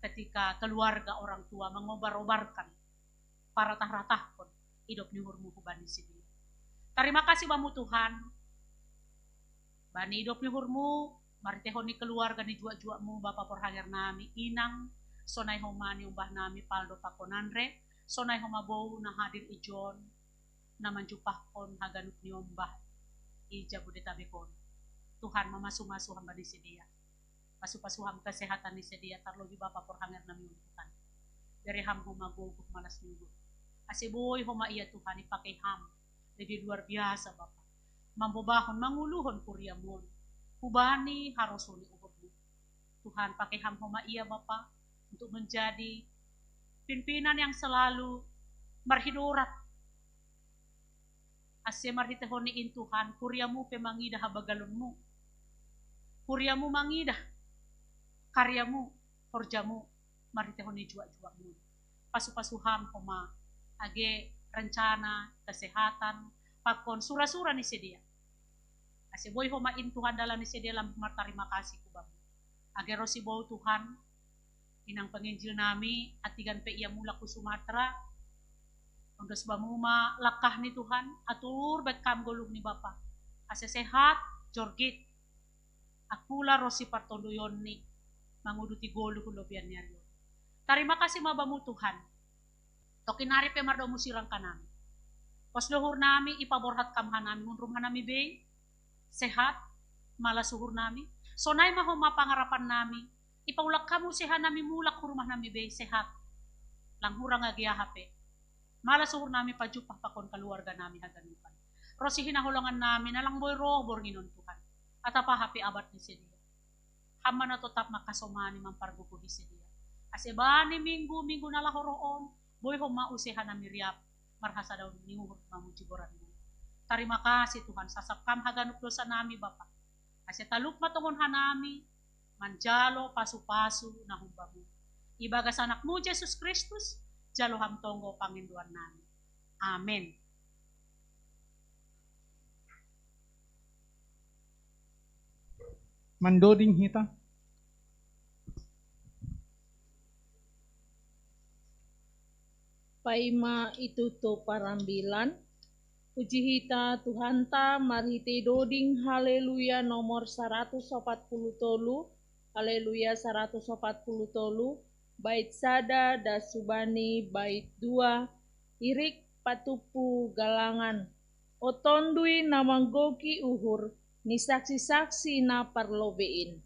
ketika keluarga, orang tua mengobar-obarkan, paratah-ratahkon idop ni uhurmu hu bani sidea. Tarima kasih Bamu Tuhan, bani idop ni uhurmu, marhiteihon ni keluarga ni juak-juakmu, Bapa porhanger nami, inang, sonai homa niombah nami Paldo pakon Andre, sonai homa bou na hadir ijon, na manjumpahkon haganup niombah i Jabodetabek on. Tuhan, mamasu-masu Ham bani sidea. Pasu-pasu Ham kesehatan ni sidea, tarlobi Bapa porhanger nami on Tuhan. Bere Ham homa gogoh malas ni uhur. Ase boi homa ia Tuhan ipake Ham lebih luar biasa Bapa, mambobahon, manguluhon kuriamu on hu bani harosuh ni uhurmu. Tuhan, pake Ham homa ia Bapa untuk menjadi pimpinan yang selalu marhidorat. Ase marhiteihon ni in Tuhan, kuriamu pe mangidah habagalonmu. Kuriamu mangidah karyamu, horjamu, marhiteihon ni juak-juakmu. Pasu-pasu Ham homa age rencana kesehatan pakon sura-sura ni sidea. Ase boi homa in Tuhan dalan ni sidea lam martarima kasih hu Bamu. Age ro si bou Tuhan, inang penginjil nami, Atigan pe ia mulak hu Sumatra, ondos Bamu ma langkahni Tuhan, atur bahen Kam goluhni Bapa. Ase sehat, jorgit, akula ro si partonduonni manguduti goluh hu lobeian ni ari on. Tarima kasih ma Bamu Tuhan. Tokin ari pe mardomu sirang hanami. Pos do uhur nami, ipaborhat Kam hanami, hundrum hanami bei, sehat, malas uhur nami. Sonai ma homa pangarapan nami, ipaulak Kam muse hanami mulak hu rumah nami bei sehat. Lang hurang age aha pe. Malas uhur nami pajumpah pakon keluarga nami haganupan. Ro si hinaholongan nami na lang boi roh borngin on Tuhan. Atap aha pe abat ni sidea, Ham ma na totap mangkasomani, mampargogohi sidea. Ase bani minggu-minggu na laho ro on, boi homa use hanami riap marhasadaon ni uhur mamuji goranmu. Tarima kasih Tuhan, sasap Kam haganup dosa nami Bapa. Ase talup ma tongon hanami manjalo pasu-pasu na humbamu. Ibagas Anakmu Jesus Kristus, jalo Ham tonggo pangindoan nami. Amen. Mandoding hita. Paima itutup parambilan, puji hita Tuhanta marhitei doding Haleluya nomor saratus opat puluh tolu, Haleluya saratus opat puluh tolu, bait sada das subani bait dua, irik patupu galangan. O Tonduy na manggoki uhur ni saksi-saksi na parlobei in.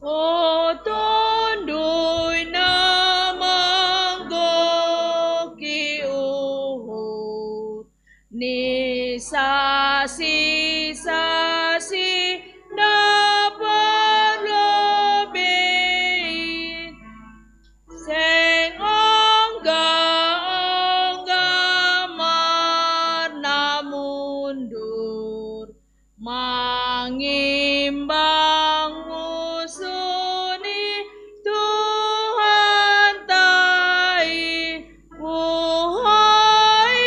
O Tonduy na manggoki uhur ni saksi-saksi na parlobei in, seng ongga-ongga mar na mundur mangimbang musu ni Tuhanta i. Puhoi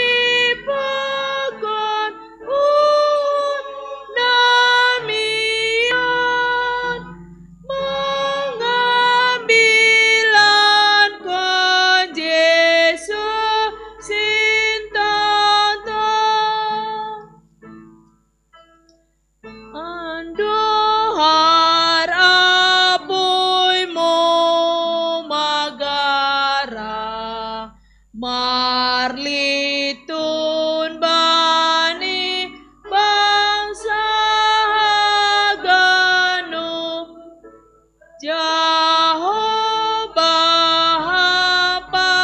Jahowa Bapa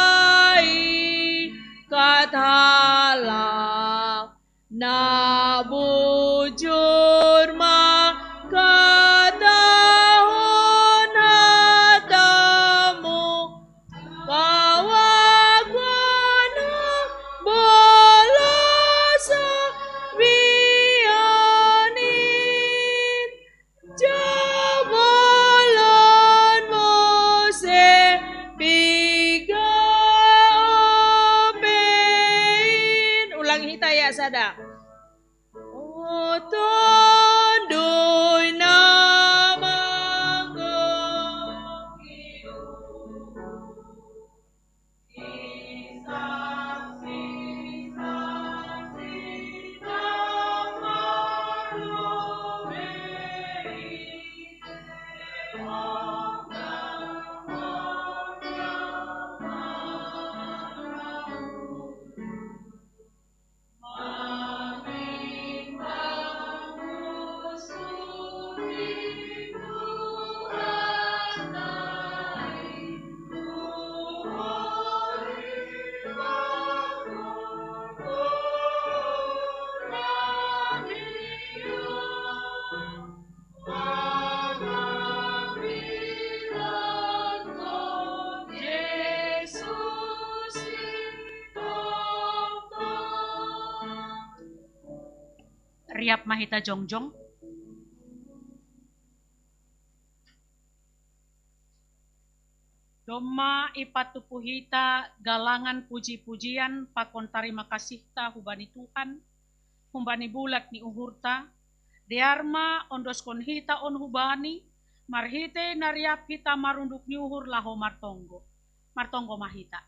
i katalah, na bujur ma katahon hatamu, pawaguan bolo sabianin. Jabolon Mose piga opein. Ulang hita ya sada. O tondoi na manggohi. Riap ma hita jongjong. Domma ipatupu hita galangan puji-pujian pakon tarima kasihta hubani Tuhan, humbani bulat ni uhurta, dear ma ondoskon hita on hubani, marhitei na riap hita marunduk ni uhur laho martonggo. Martonggo ma hita.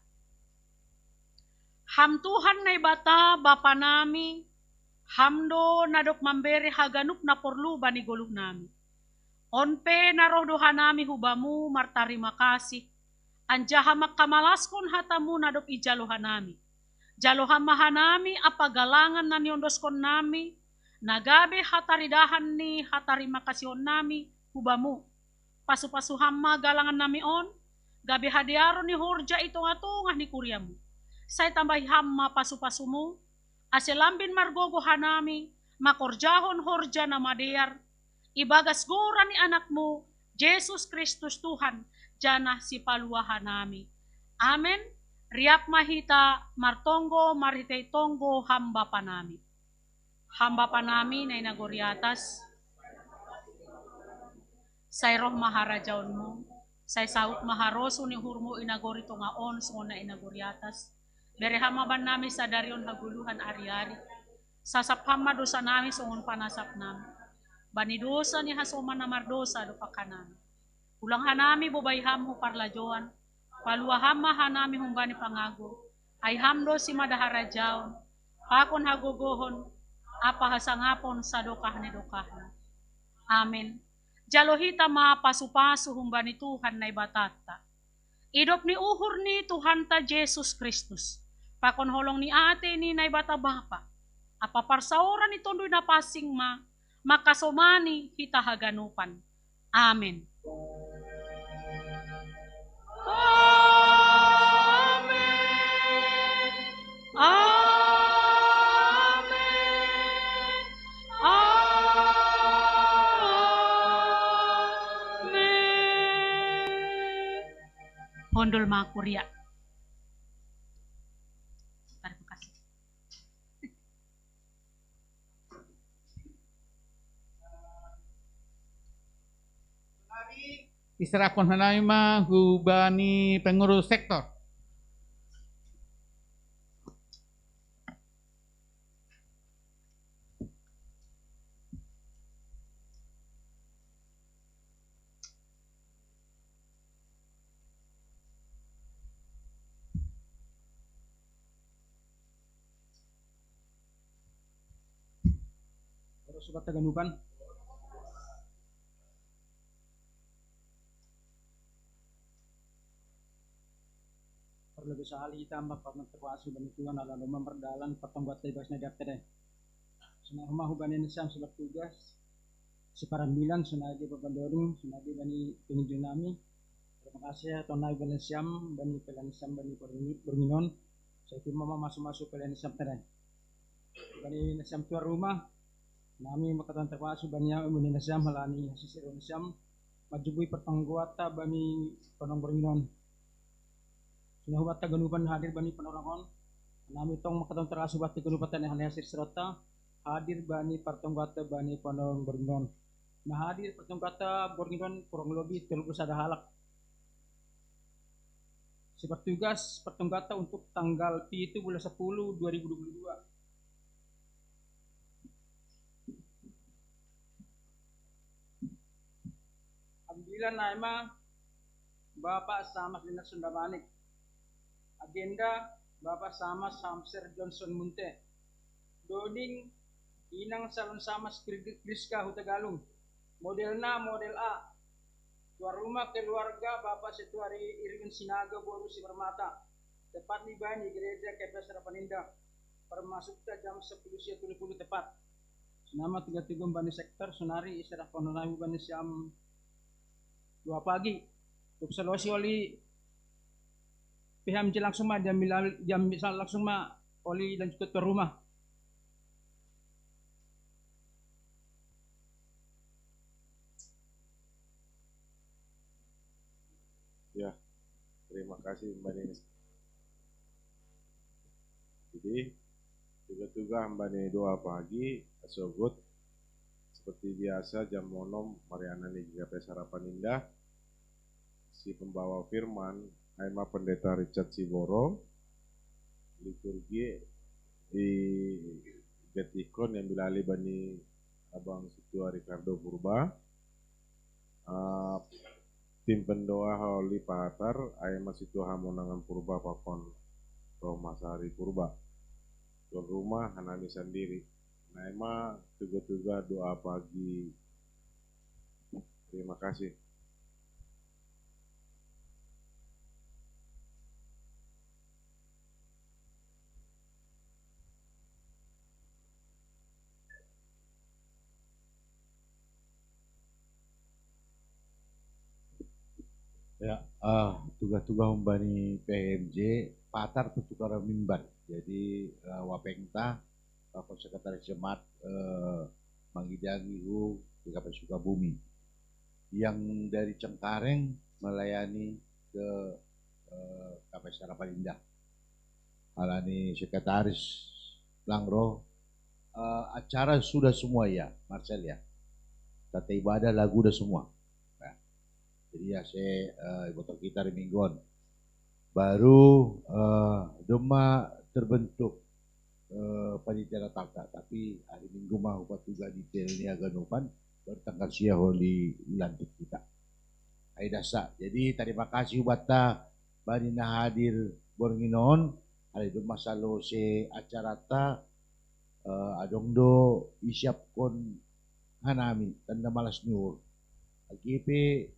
Ham Tuhan Naibata, Bapa nami, Ham do na dob mambere haganup na porlu bani goluh nami. On pe na roh do hanami hu Bamu martarima kasih, anjaha mangkamalaskon hataMu na dob ijalo hanami. Jalo Ham ma hanami ampa galangan na niondoskon nami, na gabe hataridahan ni hatarima kasihon nami hu Bamu. Pasu-pasu Ham ma galangan nami on, gabe hadearon ni horja i tongah-tongah ni kuriaMu. Sai tambahi Ham ma pasu-pasuMu, ase lambin margogoh hanami mangkorjahon horja na madear, ibagas goran ni AnakMu, Jesus Kristus Tuhan, janah Sipalua hanami. Amen. Riap ma hita martonggo marhitei tonggo Ham Bapa nami. Ham Bapa nami na i nagori atas, sai roh ma harajaonMu, sai saut ma harosuh ni uhurMu i nagori tongah on songon na i nagori atas. Bere Ham ma bannami sadari on hagoluhan ari-ari. Sasap Ham ma dosa nami songon panasap nami bani dosa ni hasoman na mardosa dompak hanami. Ulang hanami bobai Ham hu parlajouan, palua Ham ma hanami humbani pangago, ai Ham do simada harajaon, pakon hagogohon, ampa hasangapon sadokah ni dokahna. Amen. Jalo hita ma pasu-pasu humbani Tuhan Naibatanta. Idop ni uhur ni Tuhanta Jesus Kristus, pakon holong ni atei ni Naibata Bapa, ampa parsaoran ni Tonduy Napansing ma mangkasomani hita haganupan. Amen. Amen. Amen. Amen. Hundul ma kuria. Terima kasih. Iserahkon hanami ma hubani pengurus sektor. Ora surat taganupan. Parlebih sahali hita ma parmantapasi bani Tuhan Allah domma mardalan patongguat ibas na diapta deh. Songon homa hubani nasiam sobat tugas. siparambilan, sonai di papandoring, sonai di bani pengunjung nami. Terima kasih ya, Tuhan nami bani siam, bani pelayan siam, bani Bornginon. Saya terima mama masuk-masuk pelayan siam tadi. Bani nasiam tuan rumah, nami makatan terima kasih bani yang bani nasiam halani hasil seru nasiam. Majubui pertangguata bani Ponong Bornginon. Sina hubata ganupan hadir bani panorangon. Nami tong makatan terima kasih bati ganupan tani halani hasil serota hadir bani pertangguata bani Ponong Bornginon. Nah, hadir pertangguata Bornginon kurang lebih tiga puluh sada halak. Si bertugas pertangguata untuk tanggal pitu bulan sepuluh dua ribu dua puluh dua. Ambilan nama Bapak Samas Lina Sundamanik. Agenda Bapak Samas Samser Johnson Munte. Doding Inang Salon Samas Priska Hutagalung. Modelna model A. Tuan rumah keluarga Bapak Setuari Irwin Sinaga Boru Sipermata. Tepat di bani gereja K P S Harapan Indah. Permasukta jam sepuluh sia tiga puluh tepat. Nama tiga tiga bani sektor sonari isarah kononawi bani siam dua pagi. Untuk salosi oli P H M C langsung ma jam, jam bisa langsung ma oli dan juga tuan rumah. Ya, terima kasih Mbak Nini. Jadi, juga-juga Mbak Nini doa pagi, asogot, seperti biasa, jam onom, Mariana nih juga Harapan Indah. Si pembawa firman, Aima Pendeta Richard Siborong, liturgi di Getikon yang bilali bani Abang Situa Ricardo Purba. Uh, tim pendoa oli patar, Aima Situa Hamonangan Purba, Papon Romasari Purba. Tuan rumah, hanami sandiri. Naima tuga-tuga doa pagi. Terima kasih. Ya, uh, tuga-tuga humbani P H M C, patar pertukaran mimbar. Jadi, uh, wapengta, Bapak Sekretaris Jemaat, uh, mangidangi hu di Kabupaten Sukabumi. Yang dari Cengkareng melayani ke uh, Kabupaten Harapan Indah. Halani Sekretaris Langro, uh, acara sudah semua ya, Marcel ya. Tata ibadah lagu udah semua. Nah, jadi ya saya uh, ibu kita di mingguan. Baru uh, doma terbentuk uh, panitia Natalta, tapi hari Minggu mau patuga di Telnia Ganupan, baru tanggal sia holi lantik kita. Hai dasa. Jadi terima kasih bata bani na hadir Bornginon, hari doma salose acarata, uh, adong do isiapkon hanami tanda malas nyuhur. Agipe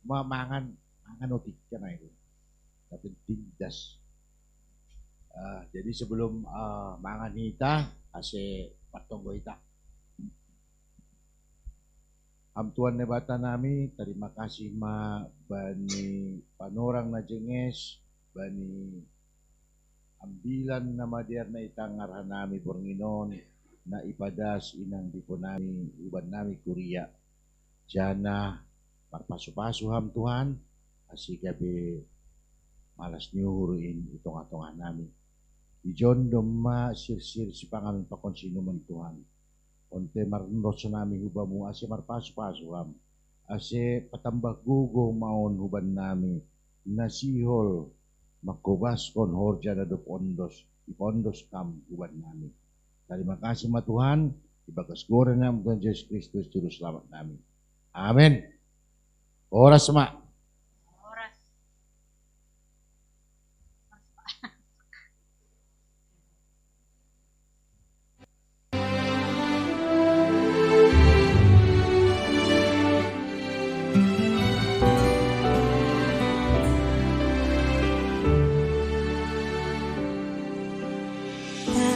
ma mangan, mangan otik kan itu. Yang penting das. Uh, jadi sebelum uh, mangan hita, ase partonggo hita. Ham Tuhan Nebata nami, terima kasih ma bani panorang na jenges, bani ambilan na madear na itangar hanami Bornginon, na ipadas inang dipo nami uban nami kuria. Jana marpasu-pasu ham Tuhan, asi gabe malas nyuhur in i tongah-tongah nami. Ijon domma sirsir sipanganon pakon sinuman Tuhan. Onte marnoso nami hubamu ase marpasu-pasu ham. Ase patambah gogo maon huban nami. Nasihol mangkobaskon horja na dob ondos, ipondos kam huban nami. Terima kasih ma Tuhan, ibagas goran Tuhan Yesus Kristus Juru Selamat nami. Amin. Horas ma.